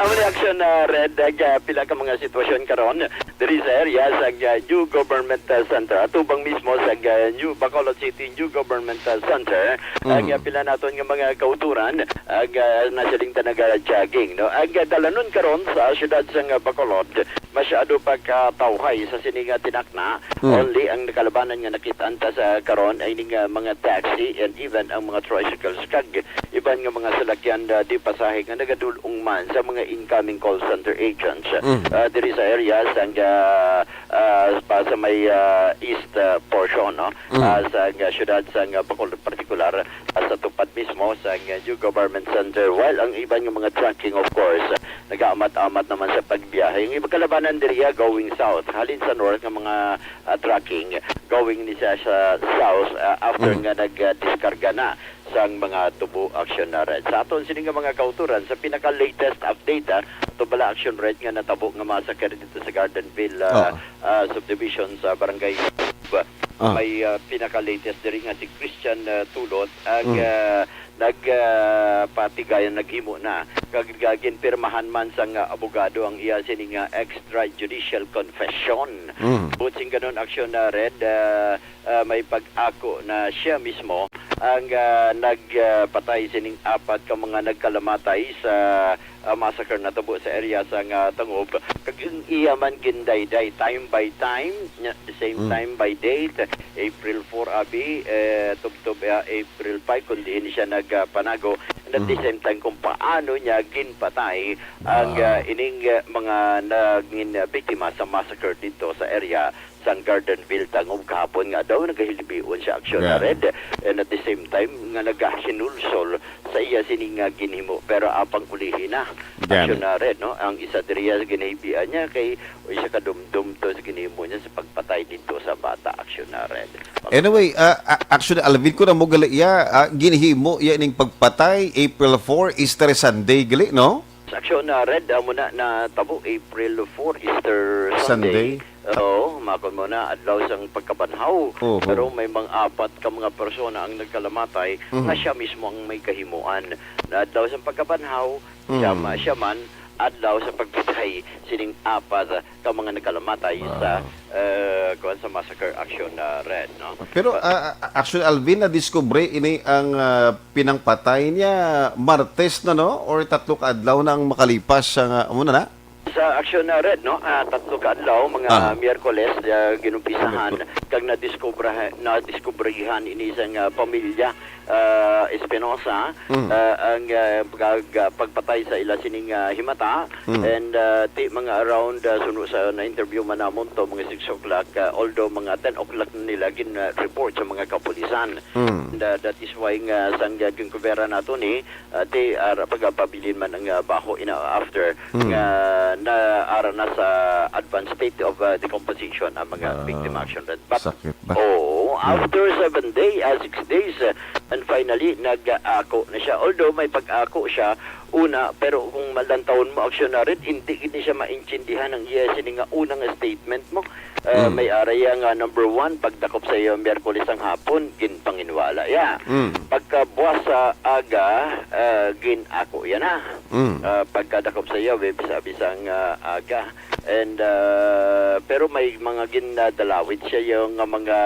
Ang reaksyon na Red, ag, ah, pila ka mga sitwasyon karon diri sa area sa, ah, New Government, ah, Center. Atubang mismo sa, ah, New Bacolod City New Government, ah, Center. Ang, Mm. ah, pila naton nga mga kauturan, ag, ah, nasiling ta naga-jogging, no? Ag, ah, dalanon karon sa siyudad sa, ah, Bacolod. Masyado pa ka tawhay sa sini nga tinakna. Mm. Only ang nakalabanan nga nakit-an ta sa karon ay ning, ah, mga taxi and even ang mga tricycles kag iban nga mga salakyan, ah, di pasahe nga nagadul-ong man sa mga incoming call center agents. Mm. Ah, diri sa area sang, ah, ah, pa sa may, ah, east, ah, portion, no? Mm. Ah, sa, ah, siyudad sang, ah, Bacolod partikular, ah, sa Tupa mismo sa New Government Center, while ang iban nga mga trucking, of course, nagaamat-amat naman sa pagbiyahe. Ang iba kalabanan diriya going south, halin sa north nga mga, ah, trucking, going ni sa, sa south, ah, after Mm. nga nag, ah, diskarga na sang mga tubo, Action na Red. Sa aton sini nga mga kauturan, sa pinaka-latest update, ah, ato bala, Action Red, nga natabo nga massacre dito sa Gardenville, ah, Oo. ah, subdivision sa Barangay Tub. Ah. May, ah, pinaka-latest diri nga si Christian, ah, Tulot ang, Mm. ah, nag, ah, patigayon, naghimo na. Kag, ah, ginpirmahan man sang, ah, abogado ang iya sini nga extrajudicial confession. Mm. Buot sing ganun, Action na Red, ah, ah, may pag-ako na siya mismo ang, ah, nag, ah, patay sining apat ka mga nagkalamatay sa, ah, massacre natabo sa area sa nga Tangob. Kag ang iya man gindayday time by time, nya, the same Mm. time by date, April four, abi, eh, tubtob, ah, April five, kung diin siya nagpanago. And at the Mm. same time, kung paano niya ginpatay ang, Ah. ah, ining, ah, mga naging, ah, biktima sa massacre dito sa area sang Gardenville Tangob kahapon nga daw nagahilbion siya, Action na Gani. Red. And at the same time, nga nagahinulsol sa iya sini nga ginhimo. Pero apang ulihi na, Gani. Action na Red, no? Ang isa diriya sa ginhibian niya kay o isa kadumdum to sa ginhimo niya sa pagpatay dito sa bata, Action na Red. Anyway, ah, a-, actually, Alvin, ko na mo gali iya, ah, ginhimo iya ning pagpatay, April four, Easter Sunday gali, no? Sa Action na Red, amo na natabo, April four, Easter Sunday. Sunday. Oo, makon mo na, adlaw sang pagkabanhaw. Oho. Pero may mga apat ka mga persona ang nagkalamatay Mm. nga siya mismo ang may kahimuan. Na adlaw sang pagkabanhaw, siya Mm. ma-, siya man, adlaw sa pagpatay sining apat ka mga nagkalamatay Wow. sa, eh, kuwan, sa massacre, Action na Red, no? Pero, But ah, ah, actually, Alvin, nadiskubre ini ang, ah, pinangpatay niya Martes na, no? Or tatlo ka adlaw na ang makalipas sa nga, amo na na? Sa Action na Red, no? Ah, tatlo ka adlaw, mga Ah. Miyerkules, ah, ginumpisahan, Miyerkules. Kag nadiskubraha-, nadiskubrihan ini sang, ah, pamilya, ah, Espinosa, Mm. ah, ang, ah, pag-, ah, pagpatay sa ila sining, ah, himata. Mm. And, ah, ti mga around, ah, suno sa na-interview man namon to, mga six o'clock, ah, although mga ten o'clock na nila gin, ah, report sa mga kapulisan. Mm. And, ah, that is why nga sang, ah, ginkubera nato ni, ah, ti ara pagapabilin man ang, ah, baho ina after Mm. nga na ara na sa advanced state of, ah, decomposition ang mga Ah, victim, Action Red. But, sakit ba? Oo, Mm. after seven day, ah, six days, ah, and finally, nag-ako na siya. Although may pag-ako siya una, pero kung malantawon mo, Action na Red, hindi gid ni siya maintindihan ang iya sini nga unang statement mo. Ah, Mm. may ara iya nga number one, pagdakop sa iya Miyerkules ang hapon, ginpanginwala iya. Mm. Pagkabuas sa aga, ah, gin-ako iya na. Mm. Ah, pagkadakop sa iya, Huwebes, abi sang, ah, aga. And, ah, pero may mga ginadalawit siya yung nga mga,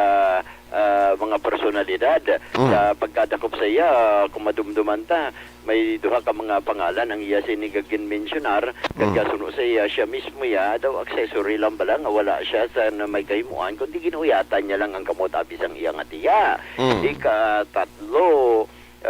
ah, mga personalidad. Mm. Sa pagkadakop sa iya, kung madumduman ta, may duha ka mga pangalan ang iya sini nga ginmensyonar, kag Mm. suno sa iya, siya mismo iya daw accessory lang bala nga wala siya sa na may kahimuan, kundi ginuyatan niya lang ang kamot abi sang iya nga tiya. Mm. Ikatatlo,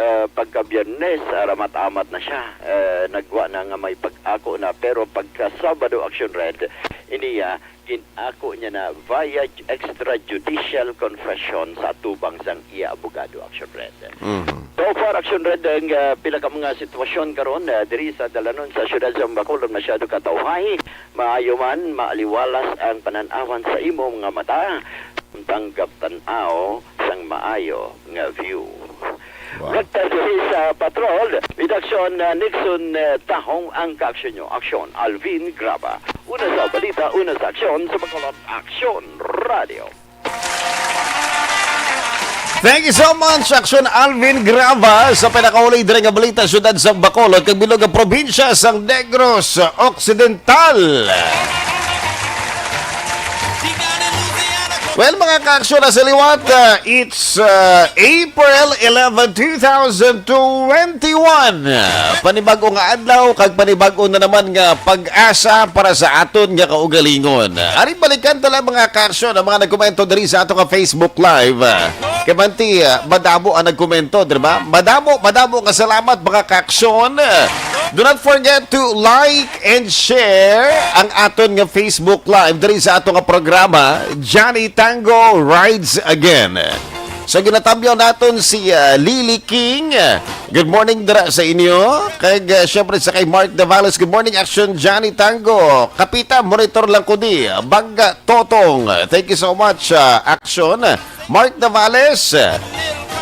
ah, pagka Biyernes, ah, ramat-amat na siya. Eh, nagwa na nga may pag-ako na, pero pagka Sabado, Action Red, iniya, gin-ako niya na via extrajudicial confession sa atubang sang iya abogado, Action Red. Mhm. So far, Action Red, ang, ah, pila ka mga sitwasyon karon, ah, diri sa dalanon sa siyudad sa Bacolod, masyado ka tawhay. Maayo man, maaliwalas ang panan-awan sa imo nga mata. Tanggap tan-aw sang maayo nga view. Wow. Rekta diri sa Patrol, with Action, uh, Nixon, uh, Tahong ang kaaksyon nyo. Aksyon, Alvin Graba. Una sa balita, una sa aksyon, sa Bacolod, Aksyon Radio. Thank you so much, Aksyon Alvin Graba, sa pinakauli diri nga balita, siyudad sa Bacolod, kag bilog nga probinsya sang Negros Occidental. Well, mga kaaksyon, na sa liwat, uh, it's, uh, April eleven, two thousand twenty-one. Uh, panibag-o nga adlaw, kag panibag-o na naman nga pag-asa para sa aton nga kaugalingon. Uh, ari, balikan ta lang, mga kaaksyon, ang mga nagkomento diri sa ato nga Facebook Live. Uh, kay manti, uh, madamo ang nagkomento, di ba? Madamo, madamo nga salamat, mga kaaksyon. Uh, do not forget to like and share ang aton nga Facebook Live diri sa ato nga programa, Johnny Tango Rides Again. So, ginatamyaw naton si, ah, Lily King. Good morning dira sa inyo. Kag, ah, syempre sa kay Mark Davales. Good morning, Action Johnny Tango. Kapita, monitor lang ko di. Bangga Totong. Thank you so much, ah, Action. Mark Davales.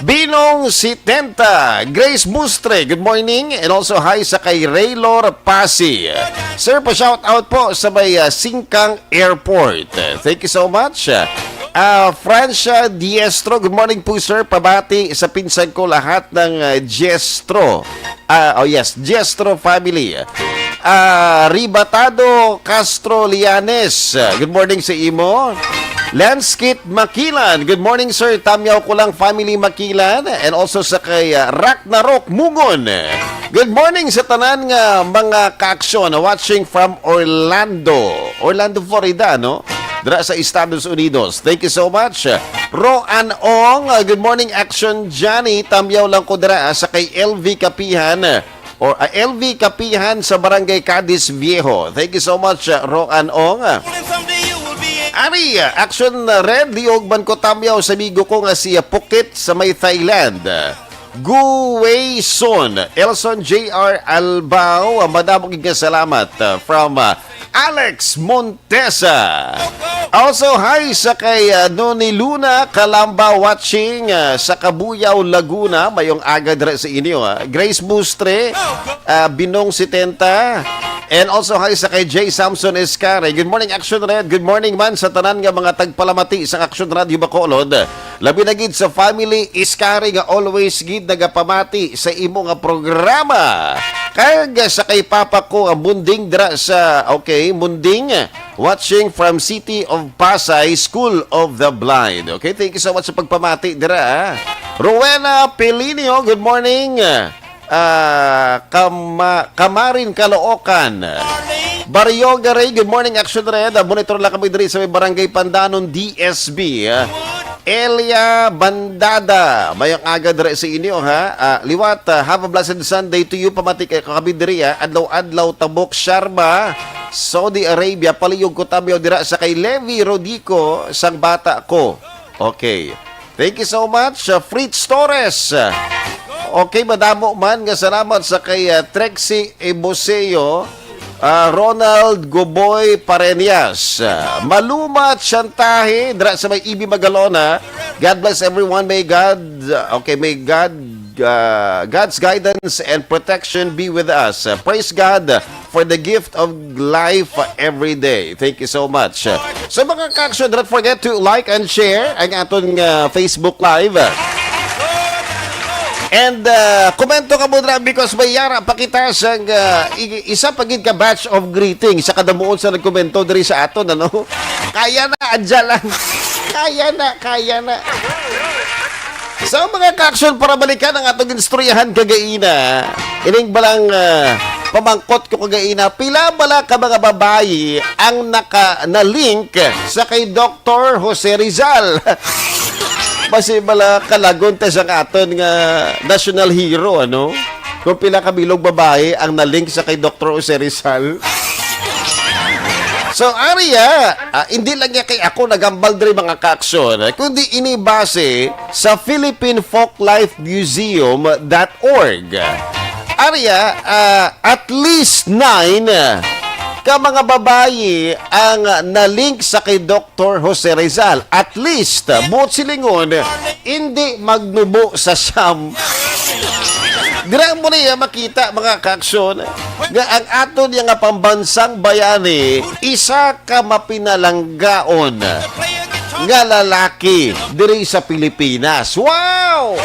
Binong Sitenta, Grace Bustre, good morning. And also hi sa kay Raylor Pasi. Sir, pa-shout out po sa may, ah, Singkang Airport. Thank you so much. Ah, Francia Diestro, good morning po, sir. Pabati sa pinsan ko lahat ng, ah, Diestro. Ah, oh yes, Diestro family. Ah, Ribatado Castro Lianes, good morning sa imo. Lanskit Makilan, good morning, sir. Tamyaw ko lang, family Makilan. And also sa kay, ah, Ragnarok Mungon. Good morning sa tanan nga mga kaaksyon watching from Orlando. Orlando, Florida, no? Dira sa Estados Unidos. Thank you so much. Roan Ong, uh, good morning, Action Johnny. Tamyaw lang ko dira, ah, sa kay L V Kapihan, uh, or, ah, L V Kapihan sa Barangay Cadiz Viejo. Thank you so much, uh, Roan Ong. Ari, uh, Action Red, liog man ko tamyaw sa amigo ko nga si, uh, Pukit sa may Thailand. Guway Son, Elson J R Albao, madamo gid nga salamat, uh, from, uh, Alex Montesa. Also, hi sa kay, uh, Noni Luna Kalamba watching, uh, sa Cabuyao, Laguna. Mayong aga dira sa inyo, ah. Grace Bustre, uh, Binong Setenta. And also, hi sa kay J Samson Escare. Good morning, Action Red. Good morning man sa tanan nga mga tagpalamati sa Action Radio Bacolod. Labi na gid sa family Iskari nga always gid nagapamati sa imo nga programa. Kag sa kay papa ko nga Munding dira sa, okay, Munding, watching from City of Pasay, School of the Blind. Okay, thank you so much sa pagpamati dira, ah. Rowena Pelinio, good morning. Ah, Kama-, Kamarin, Caloocan. Barrio Garay, good morning, Action Red. Ah, monitor lang kami diri sa may Barangay Pandanon, D S B. Ah, Elia Bandada, mayong aga diri sa inyo, ha. Ah, liwat, ah, have a blessed Sunday to you. Pamati kay kami diri, ha. Adlaw-adlaw, Tabok, Sharma, Saudi Arabia. Palihog ko tamyaw dira sa kay Levi Rodico, sang bata ko. Okay. Thank you so much, uh, Fritz Torres. Okay, madamo man nga salamat sa kay, uh, Trexie Eboseo, uh, Ronald Goboy Parenias, uh, Maluma Chantahe, dira sa may E B Magalona. God bless everyone. May God, uh, okay, may God, uh, God's guidance and protection be with us. Uh, praise God for the gift of life every day. Thank you so much. So, mga ka-action, don't forget to like and share ang aton nga Facebook Live. And, uh, komento ka mo dira because may yara pa kita sang, uh, i-, isa pa gid ka batch of greeting sa kadamuon sa nagkomento diri sa aton, ano? Kaya na, adya lang. Kaya na, kaya na. So, mga ka-action, para balikan ang atong istoryahan kagaina, ining balang, ah, pamangkot ko kagaina, pila bala ka mga babayi ang naka, na-link sa kay Doktor Jose Rizal? Basi bala kalagon ta sa aton nga national hero, ano? Kung pila ka bilog babayi ang na-link sa kay Doktor Jose Rizal. So, ari ya, ah, hindi lang ya kay ako nagambal diri, mga ka-action, kundi ini base sa Philippine Folklife Museum dot org. Ari ya, ah, at least nine ka mga babayi ang na-link sa kay Doktor Jose Rizal. At least, buot silingon, hindi magnubo sa siyam. Dira mo niya makita, mga ka-action, nga ang aton niya nga pambansang bayani, isa ka mapinalanggaon nga lalaki diri sa Pilipinas. Wow!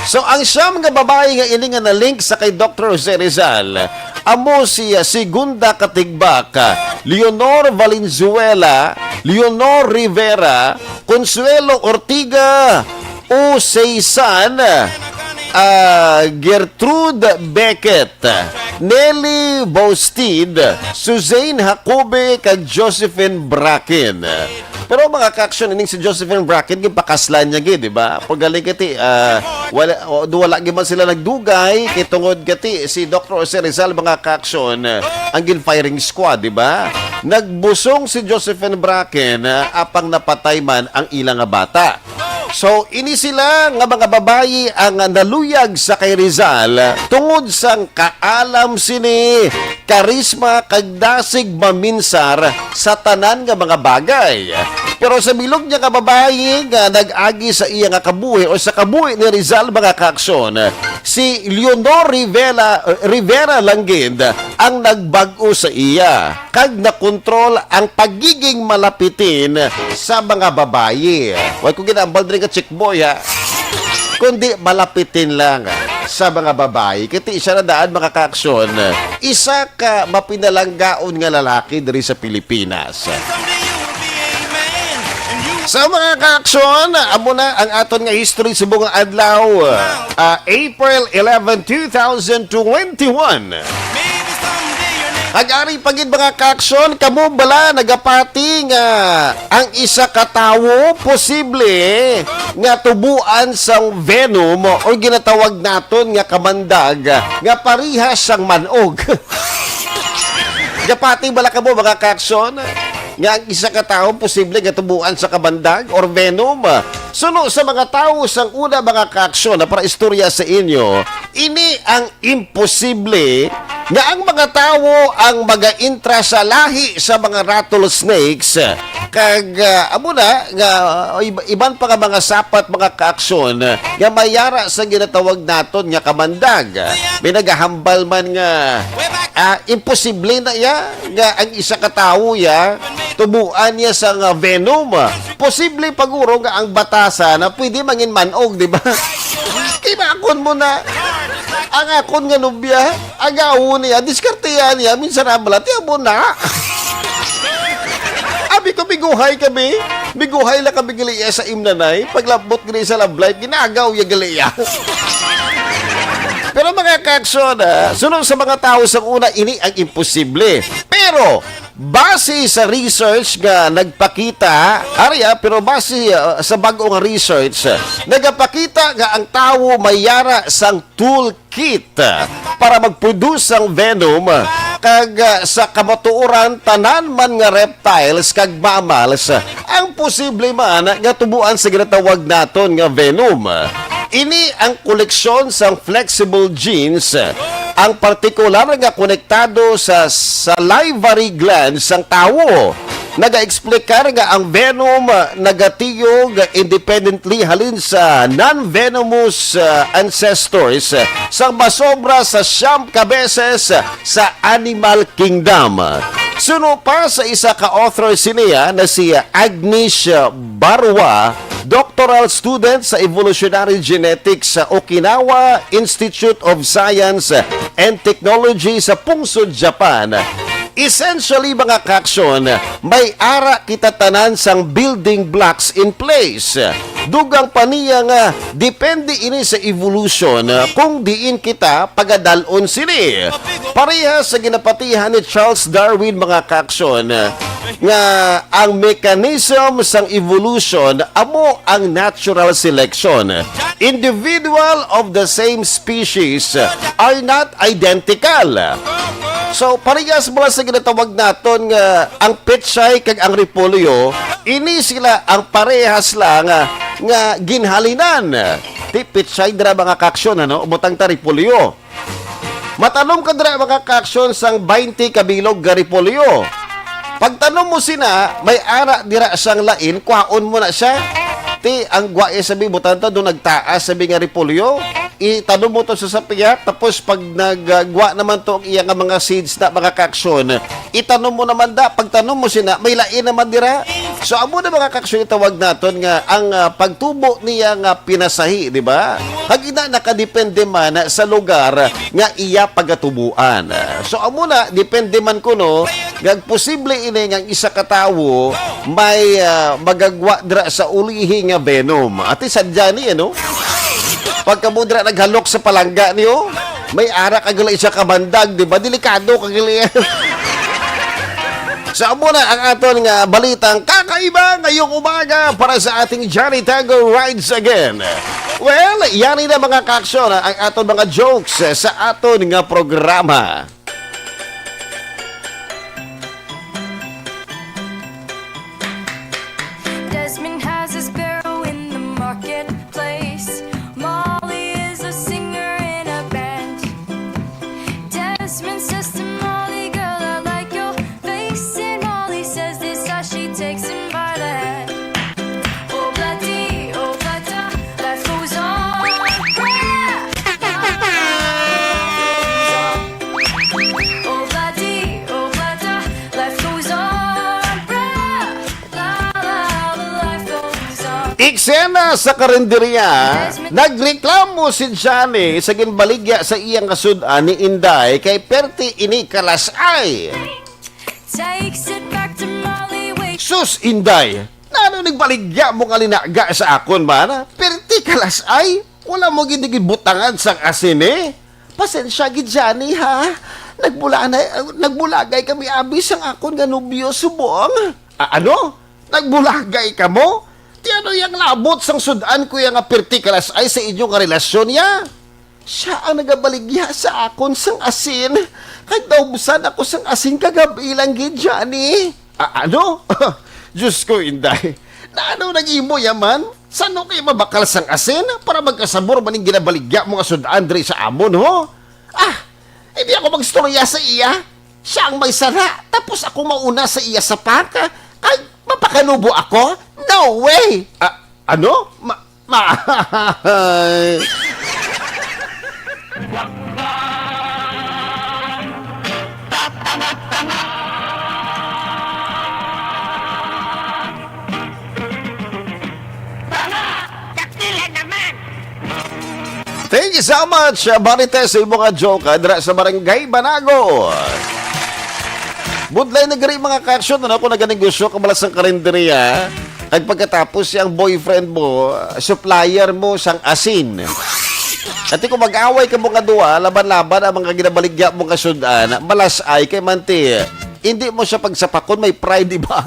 So, ang siyam nga babayi nga ini nga na-link sa kay Doktor Jose Rizal, amo si, ah, Segunda Katigbak, ah, Leonor Valenzuela, Leonor Rivera, Consuelo Ortiga, Useisan, ah, Gertrude Beckett, Nelly Bostid, Suzanne Jacobe, kag Josephine Bracken. Pero, mga ka-action, ining si Josephine Bracken, ginpakaslan niya gid, di ba? Paggaling kati, ah, wala, o, do wala gid man sila nagdugay, kay tungod kati si Doktor Jose Rizal, mga ka-action, ang gin-firing squad, di ba? Nagbusong si Josephine Bracken, ah, apang napatay man ang ila nga bata. So, ini sila nga mga babayi ang naluyag sa kay Rizal tungod sang kaalam sini, karisma, kag dasig maminsar sa tanan nga mga bagay. Pero sa bilog niya nga babayi nga nag-agi sa iya nga kabuhi o sa kabuhi ni Rizal, mga kaaksyon, si Leonor Rivera, Rivera Langgid ang nagbag-o sa iya kag nakontrol ang pagiging malapitin sa mga babayi. Way ko ginambal diri nga chick boy, ha? Kundi malapitin lang sa mga babayi. Kay ti siya na daan, mga kaaksyon, isa ka mapinalanggaon nga lalaki diri sa Pilipinas. Sa mga kaaksyon, amo na ang aton nga history subong nga adlaw, ah, April eleven, two thousand twenty-one. Nag-ari pa gid, mga kaaksyon, kamo bala nagapati nga ang isa ka tawo posible nga tubuan sang venom o ginatawag naton nga kamandag nga parihas sang manog? Gapati bala kamo, mga kaaksyon, nga ang isa ka tawo posible nga tubuan sa kamandag or venom? Suno sa mga tawo sang una, mga kaaksyon, na para istorya sa inyo, ini ang imposible nga ang mga tawo ang magaintra sa lahi sa mga rattlesnakes, kag, ah, amo na nga, ah, ib-, iban pa nga mga sapat, mga kaaksyon, ah, nga mayara sa ginatawag naton nga kamandag. May nagahambal man nga, ah, imposible na iya nga ang isa ka tawo ya tubuan niya sa nga venom. Posible paguro nga ang batasan na pwede mangin manog, di ba? Kay maakon mo na, ang akon nga nobya, agawon niya, diskartehan niya, minsan na bala, tiyan mo na. Abi ko, miguhay kami. Miguhay lang kami gali iya sa imnanay. Paglabot gali sa love life, ginagaw ya gali iya. Pero mga kaaksyon, ah, suno sa mga tawo sa una, ini ang imposible. Pero, base sa research nga nagpakita, ari, ah, pero base, ah, sa bag-o nga research, ah, nagapakita nga ang tawo may yara sang toolkit, ah, para mag-produce sang venom, ah, kag, ah, sa kamatuoran, tanan man nga reptiles kag mammals, ah, ang posible man nga tubuan sa ginatawag naton nga venom. Ini ang koleksyon sang flexible genes, ang partikular nga konektado sa salivary glands sang tawo. Nagaexplikar nga ang venom nagatiyog independently halin sa non-venomous, uh, ancestors, uh, sang masobra sa siyam ka beses sa animal kingdom. Suno pa sa isa ka author siniya na si Agnish Barua, doctoral student sa evolutionary genetics sa Okinawa Institute of Science and Technology sa pungsod Japan. Essentially, mga kaaksyon, may ara kita tanan sang building blocks in place. Dugang pa niya nga depende ini sa evolution kung diin kita pagadal-on sini. Parehas sa ginapatihan ni Charles Darwin, mga kaaksyon, nga ang mechanism sang evolution amo ang natural selection. Individual of the same species are not identical. So, parehas mo lang sa ginatawag naton nga ang pechay kag ang repolyo, ini sila ang parehas lang nga, nga ginhalinan. Ti pechay dira, mga kaaksyon, ano? Butang ta repolyo. Matanom ka dira, mga kaaksyon, sang twenty ka bilog nga repolyo. Pagtanom mo sina, may ara dira sang lain, kwaon mo na siya. Ti, ang gwa, eh, sabi, butang ta, doon nagtaas, sabi nga repolyo. Itanom mo to sa sapiat, tapos pag nagwa naman to ang iya nga mga seeds na, mga kaaksyon, itanom mo naman da, pagtanom mo sina, may lain naman dira. So, amo na, mga kaaksyon, itawag naton nga ang, ah, pagtubo niya nga pinasahi, di ba? Hagina nakadepende man sa lugar nga iya pagatubuan. So, amo na, depende man kuno nga posible ini nga ang isa ka tawo may, ah, magagwa dira sa ulihi nga venom. Ati sadya ni, ano? Pagkamo dira naghalok sa palangga niyo, may ara ka gali siya kabandag, di ba? Delikado ka gali. Sa amo na ang aton nga balitang kakaiba ngayong umaga para sa ating Johnny Tango Rides Again. Well, yan na, mga kaaksyon, ang aton mga jokes sa aton nga programa. Eksena sa karinderya, nagreklamo si Johnny sa ginbaligya sa iya nga sud-an ni Inday kay perti ini kalas-ay. Takes it back to Molly Wake. Sus, Inday, nano nagbaligya mo nga linaga sa akon man? Perti kalas-ay, wala mo gid gibutangan sang asin eh. Pasensya gid, Johnny, ha? Nagbula na, nagbulagay kami abi sang akon nga nobyo subong. A-, ano? Nagbulagay kamo? Ti ano yang labot sang sud-an ko ya nga perti kalas-ay sa inyo nga relasyon ya? Siya ang nagabaligya sa akon sang asin, kag naubsan ako sang asin kagab-i lang gid, Johnny. A-, ano? Diyos ko, Inday. Naano nag-imo ya man? Sano kay mabakal sang asin para magkasabor man ning ginabaligya mo nga sud-an diri sa amon, ho? Ah, hindi ako magstorya sa iya. Siya ang may sala, tapos ako mauna sa iya sa paka. Kay mapakanubo ako? No way! Ah, ano? Ma-, ma-, Thank you so much, uh, Marites, sa imo nga joke, uh, dira sa Barangay Banago. Budlay na gani, mga kaaksyon, ano, kung naganegosyo ka bala sang karinderya, kag pagkatapos, siyang boyfriend mo, uh, supplier mo sang asin. Ati kung mag-away ka mo nga duha, laban-laban ang mga ginabaligya mo nga sud-an, malas-ay kay manti. Hindi mo siya pagsapakon, may pride, di ba?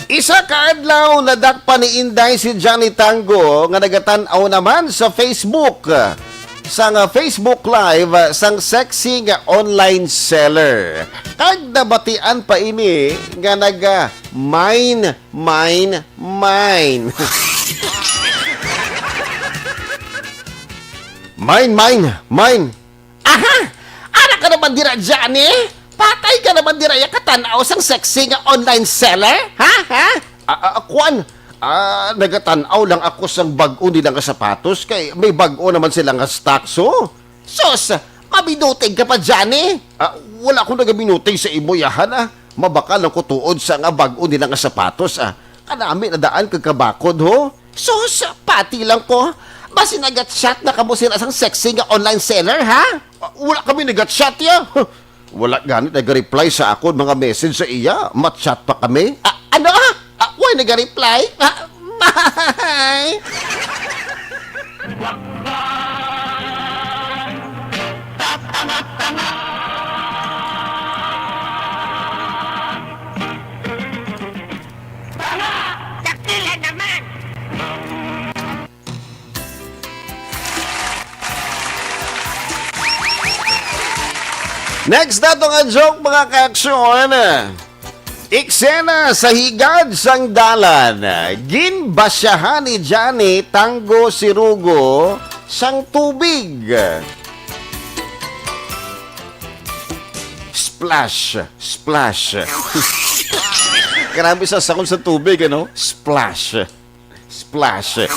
Isa ka adlaw, nadakpan ni Inday si Johnny Tango nga nagatan-aw naman sa Facebook, sang Facebook Live sang sexy nga online seller. Kag nabatian pa ini nga naga mine, mine, mine. Mine, mine, mine. Aha! Ara ka naman dira, Johnny? Patay ka naman dira, ya katan-aw sang sexy nga online seller? Ha? Ha? Ah, ah, kwan, ah, nagatan-aw lang ako sang bag-o nila nga sapatos kay may bag-o naman sila nga stocks, oh. Sus, mabinuting ka pa, Johnny? Ah, wala ko nagabinuting sa imo, yahan, ah. Mabakal lang ko tuod sa nga bag-o nila nga sapatos, ah. Kanami na daan kag kabakod, ho? Sus, pati lang ko. Basi nagachat na kamo sila sang sexy nga online seller, ha? Ah, wala kami nagachat, ya. Wala gani nag-reply sa akon mga message sa iya. Machat pa kami. Ah, ano? Ah, why nag-reply? Ah, may. Tanga! Dakila naman! Next nato nga joke, mga kaaksyon. Eksena sa higad sang dalan. Ginbasyahan ni Johnny Tango si Rugo sang tubig. Splash, splash. Grabe sa sound sa tubig, ano? Splash. Splash.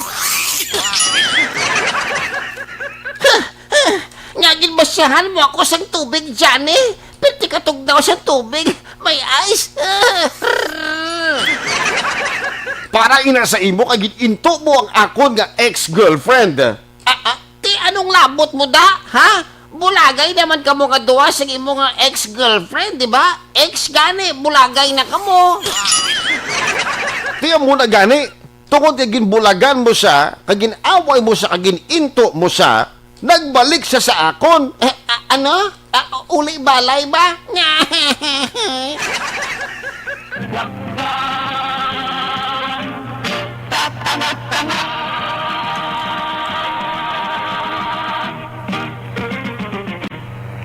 Nga ginbasyahan mo ako sang tubig, Johnny. Pirti ka tugnaw sang tubig. May ice. Para ina sa imo kay gin-into mo ang akon nga ex-girlfriend. Ah, ah, ti anong labot mo da, ha? Bulagay naman kamo nga duha sa imo nga ex-girlfriend, di ba? Ex gani, bulagay na kamo. Ti amo na gani, tungod kay ginbulagan mo siya, kag gin-away mo siya, kag gin-into mo siya, nagbalik siya sa akon. Eh, a-, ano? Ah, uli balay ba?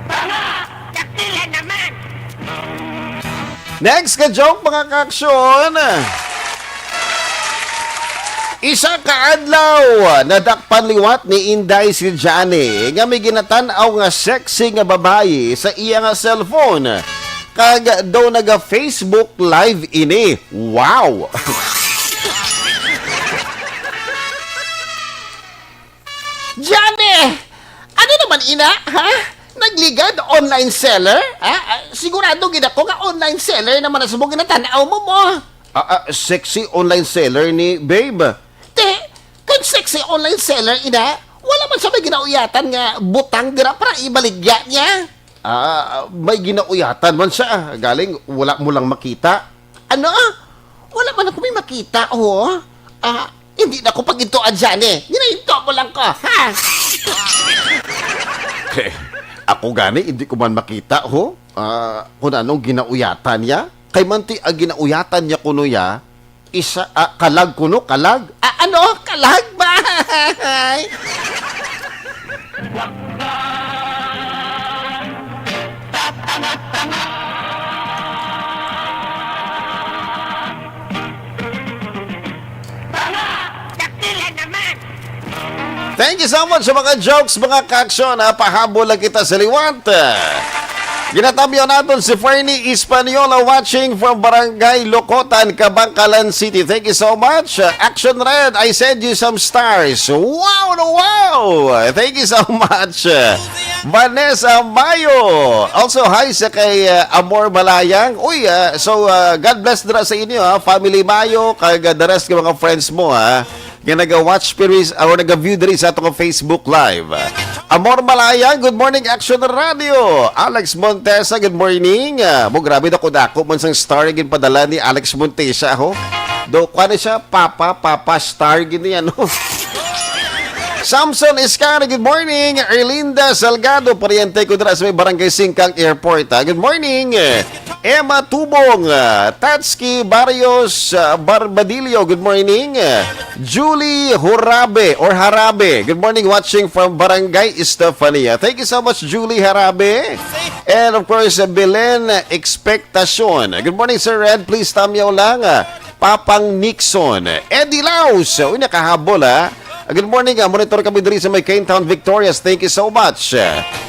Tanga! Dakila naman! Next ka joke, mga kaaksyon. Isa ka adlaw, nadakpan liwat ni Inday si Johnny nga may ginatan-aw nga sexy nga babayi sa iya nga cellphone. Kag daw naga-Facebook Live ini. Wow! Johnny! Ano naman ina, ha? Nagligad, online seller? Ha? Ah, sigurado gid ako nga online seller naman ang subong ginatan-aw mo mo. Ah, ah, sexy online seller ni babe. Te, kung sexy online seller ina, wala man siya may ginauyatan nga butang dira para ibaligya niya. Ah, may ginauyatan man siya. Galing, wala mo lang makita. Ano? Wala man ako may makita, oh. Ah, hindi na ko pagintuan dyan eh. Ginahinto mo lang ko, ha? Eh, ako gani, hindi ko man makita, ho? Ah, kung anong ginauyatan niya? Kay manti ang ginauyatan niya kuno ya, isa, ah, kalag kuno, kalag? Ah, ano? Kalag ba? Thank you so much sa mga jokes, mga ka-aksyon, ha? Pahabol lang kita sa liwat. Ginatamyaw naton si Fernie Española, watching from Barangay Locotan, Kabankalan City. Thank you so much. Uh, Action Red, I send you some stars. Wow, no, wow! Thank you so much. Uh, Vanessa Mayo. Also, hi sa kay, uh, Amor Malayang. Uy, uh, so, uh, God bless dira sa inyo, ha? Family Mayo, kag, uh, the rest ng mga friends mo, ha? Nga naga-watch pero is, or naga-view diri sa atong Facebook Live. Amor Malaya, good morning, Action Radio. Alex Montesa, good morning. Ah, mo, grabe, dako-dako man sang star ginpadala ni Alex Montesa, ho. Do, kuha na siya, Papa, Papa, star, gini, ano. Samson Iscano, good morning. Erlinda Salgado, pariente ko dira sa may Barangay Singkang Airport, ha. Good morning. Emma Tubong, ah, Tatski Barrios, ah, Barbadillo, good morning. Ah, Julie Horabe or Harabe, good morning, watching from Barangay Estefania. Thank you so much, Julie Harabe. And of course, ah, Belen Expectacion. Good morning, Sir Red. Please, tamyaw lang. Ah, Papang Nixon. Eddie Laus. Uy, nakahabol, ha? Good morning, ah, monitor kami diri sa may Kane Town, Victorias. Thank you so much.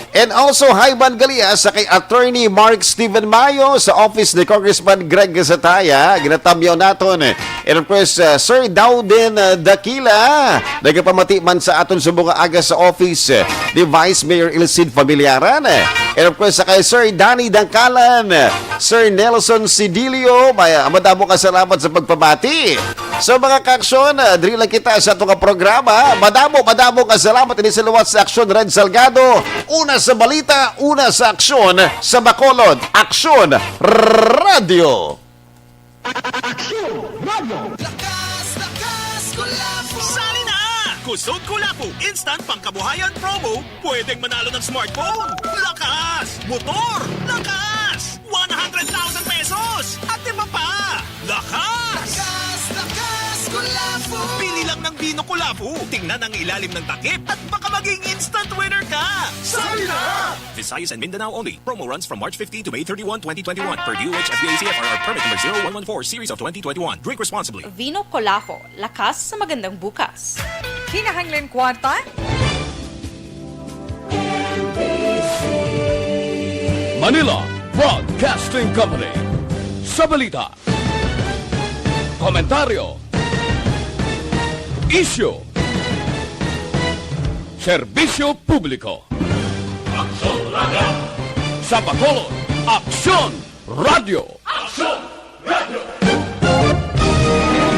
And also, hi, Van Galia, sa kay Attorney Mark Steven Mayo, sa office ni Congressman Greg Sataya. Ginatamyaw naton. And of course, uh, Sir Dowden, uh, Dakila, nagapamati man sa aton subong nga aga sa office, uh, ni Vice Mayor Ilcid Familiaran. And of course, sa kay Sir Danny Dangkalan, uh, Sir Nelson Sidilio, may, uh, madamo ka salamat sa pagpamati. So, mga ka-aksyon, uh, diri lang kita sa ato nga programa. Madamo, madamo nga salamat ini sa liwat sa Aksyon Red Salgado. Una sa balita, una sa aksyon, sa Bacolod, Aksyon Radio. Aksyon Radio. Lakas, lakas, Kulafu! Sali na! Kusog Kulafu, instant pangkabuhayan promo, pwedeng manalo ng smartphone. Lakas! Motor! Lakas! One hundred thousand pesos! At iba pa! Lakas! Lakas, lakas, Kulafu! Pili lang ng Vino Kulafu, tingnan ang ilalim ng takip at baka maging instant winner ka! Sali na! Visayas and Mindanao only. Promo runs from March fifteen to May thirty-one, twenty twenty-one, per D O H F B A C F R R permit number zero one one four series of twenty twenty-one. Drink responsibly. Vino Kolafu, lakas sa magandang bukas. Kinahanglan kwarta? Manila Broadcasting Company. Sa balita, komentaryo, isyu, serbisyo publiko. Aksyon Radio. Sa Bacolod, Aksyon Radio. Aksyon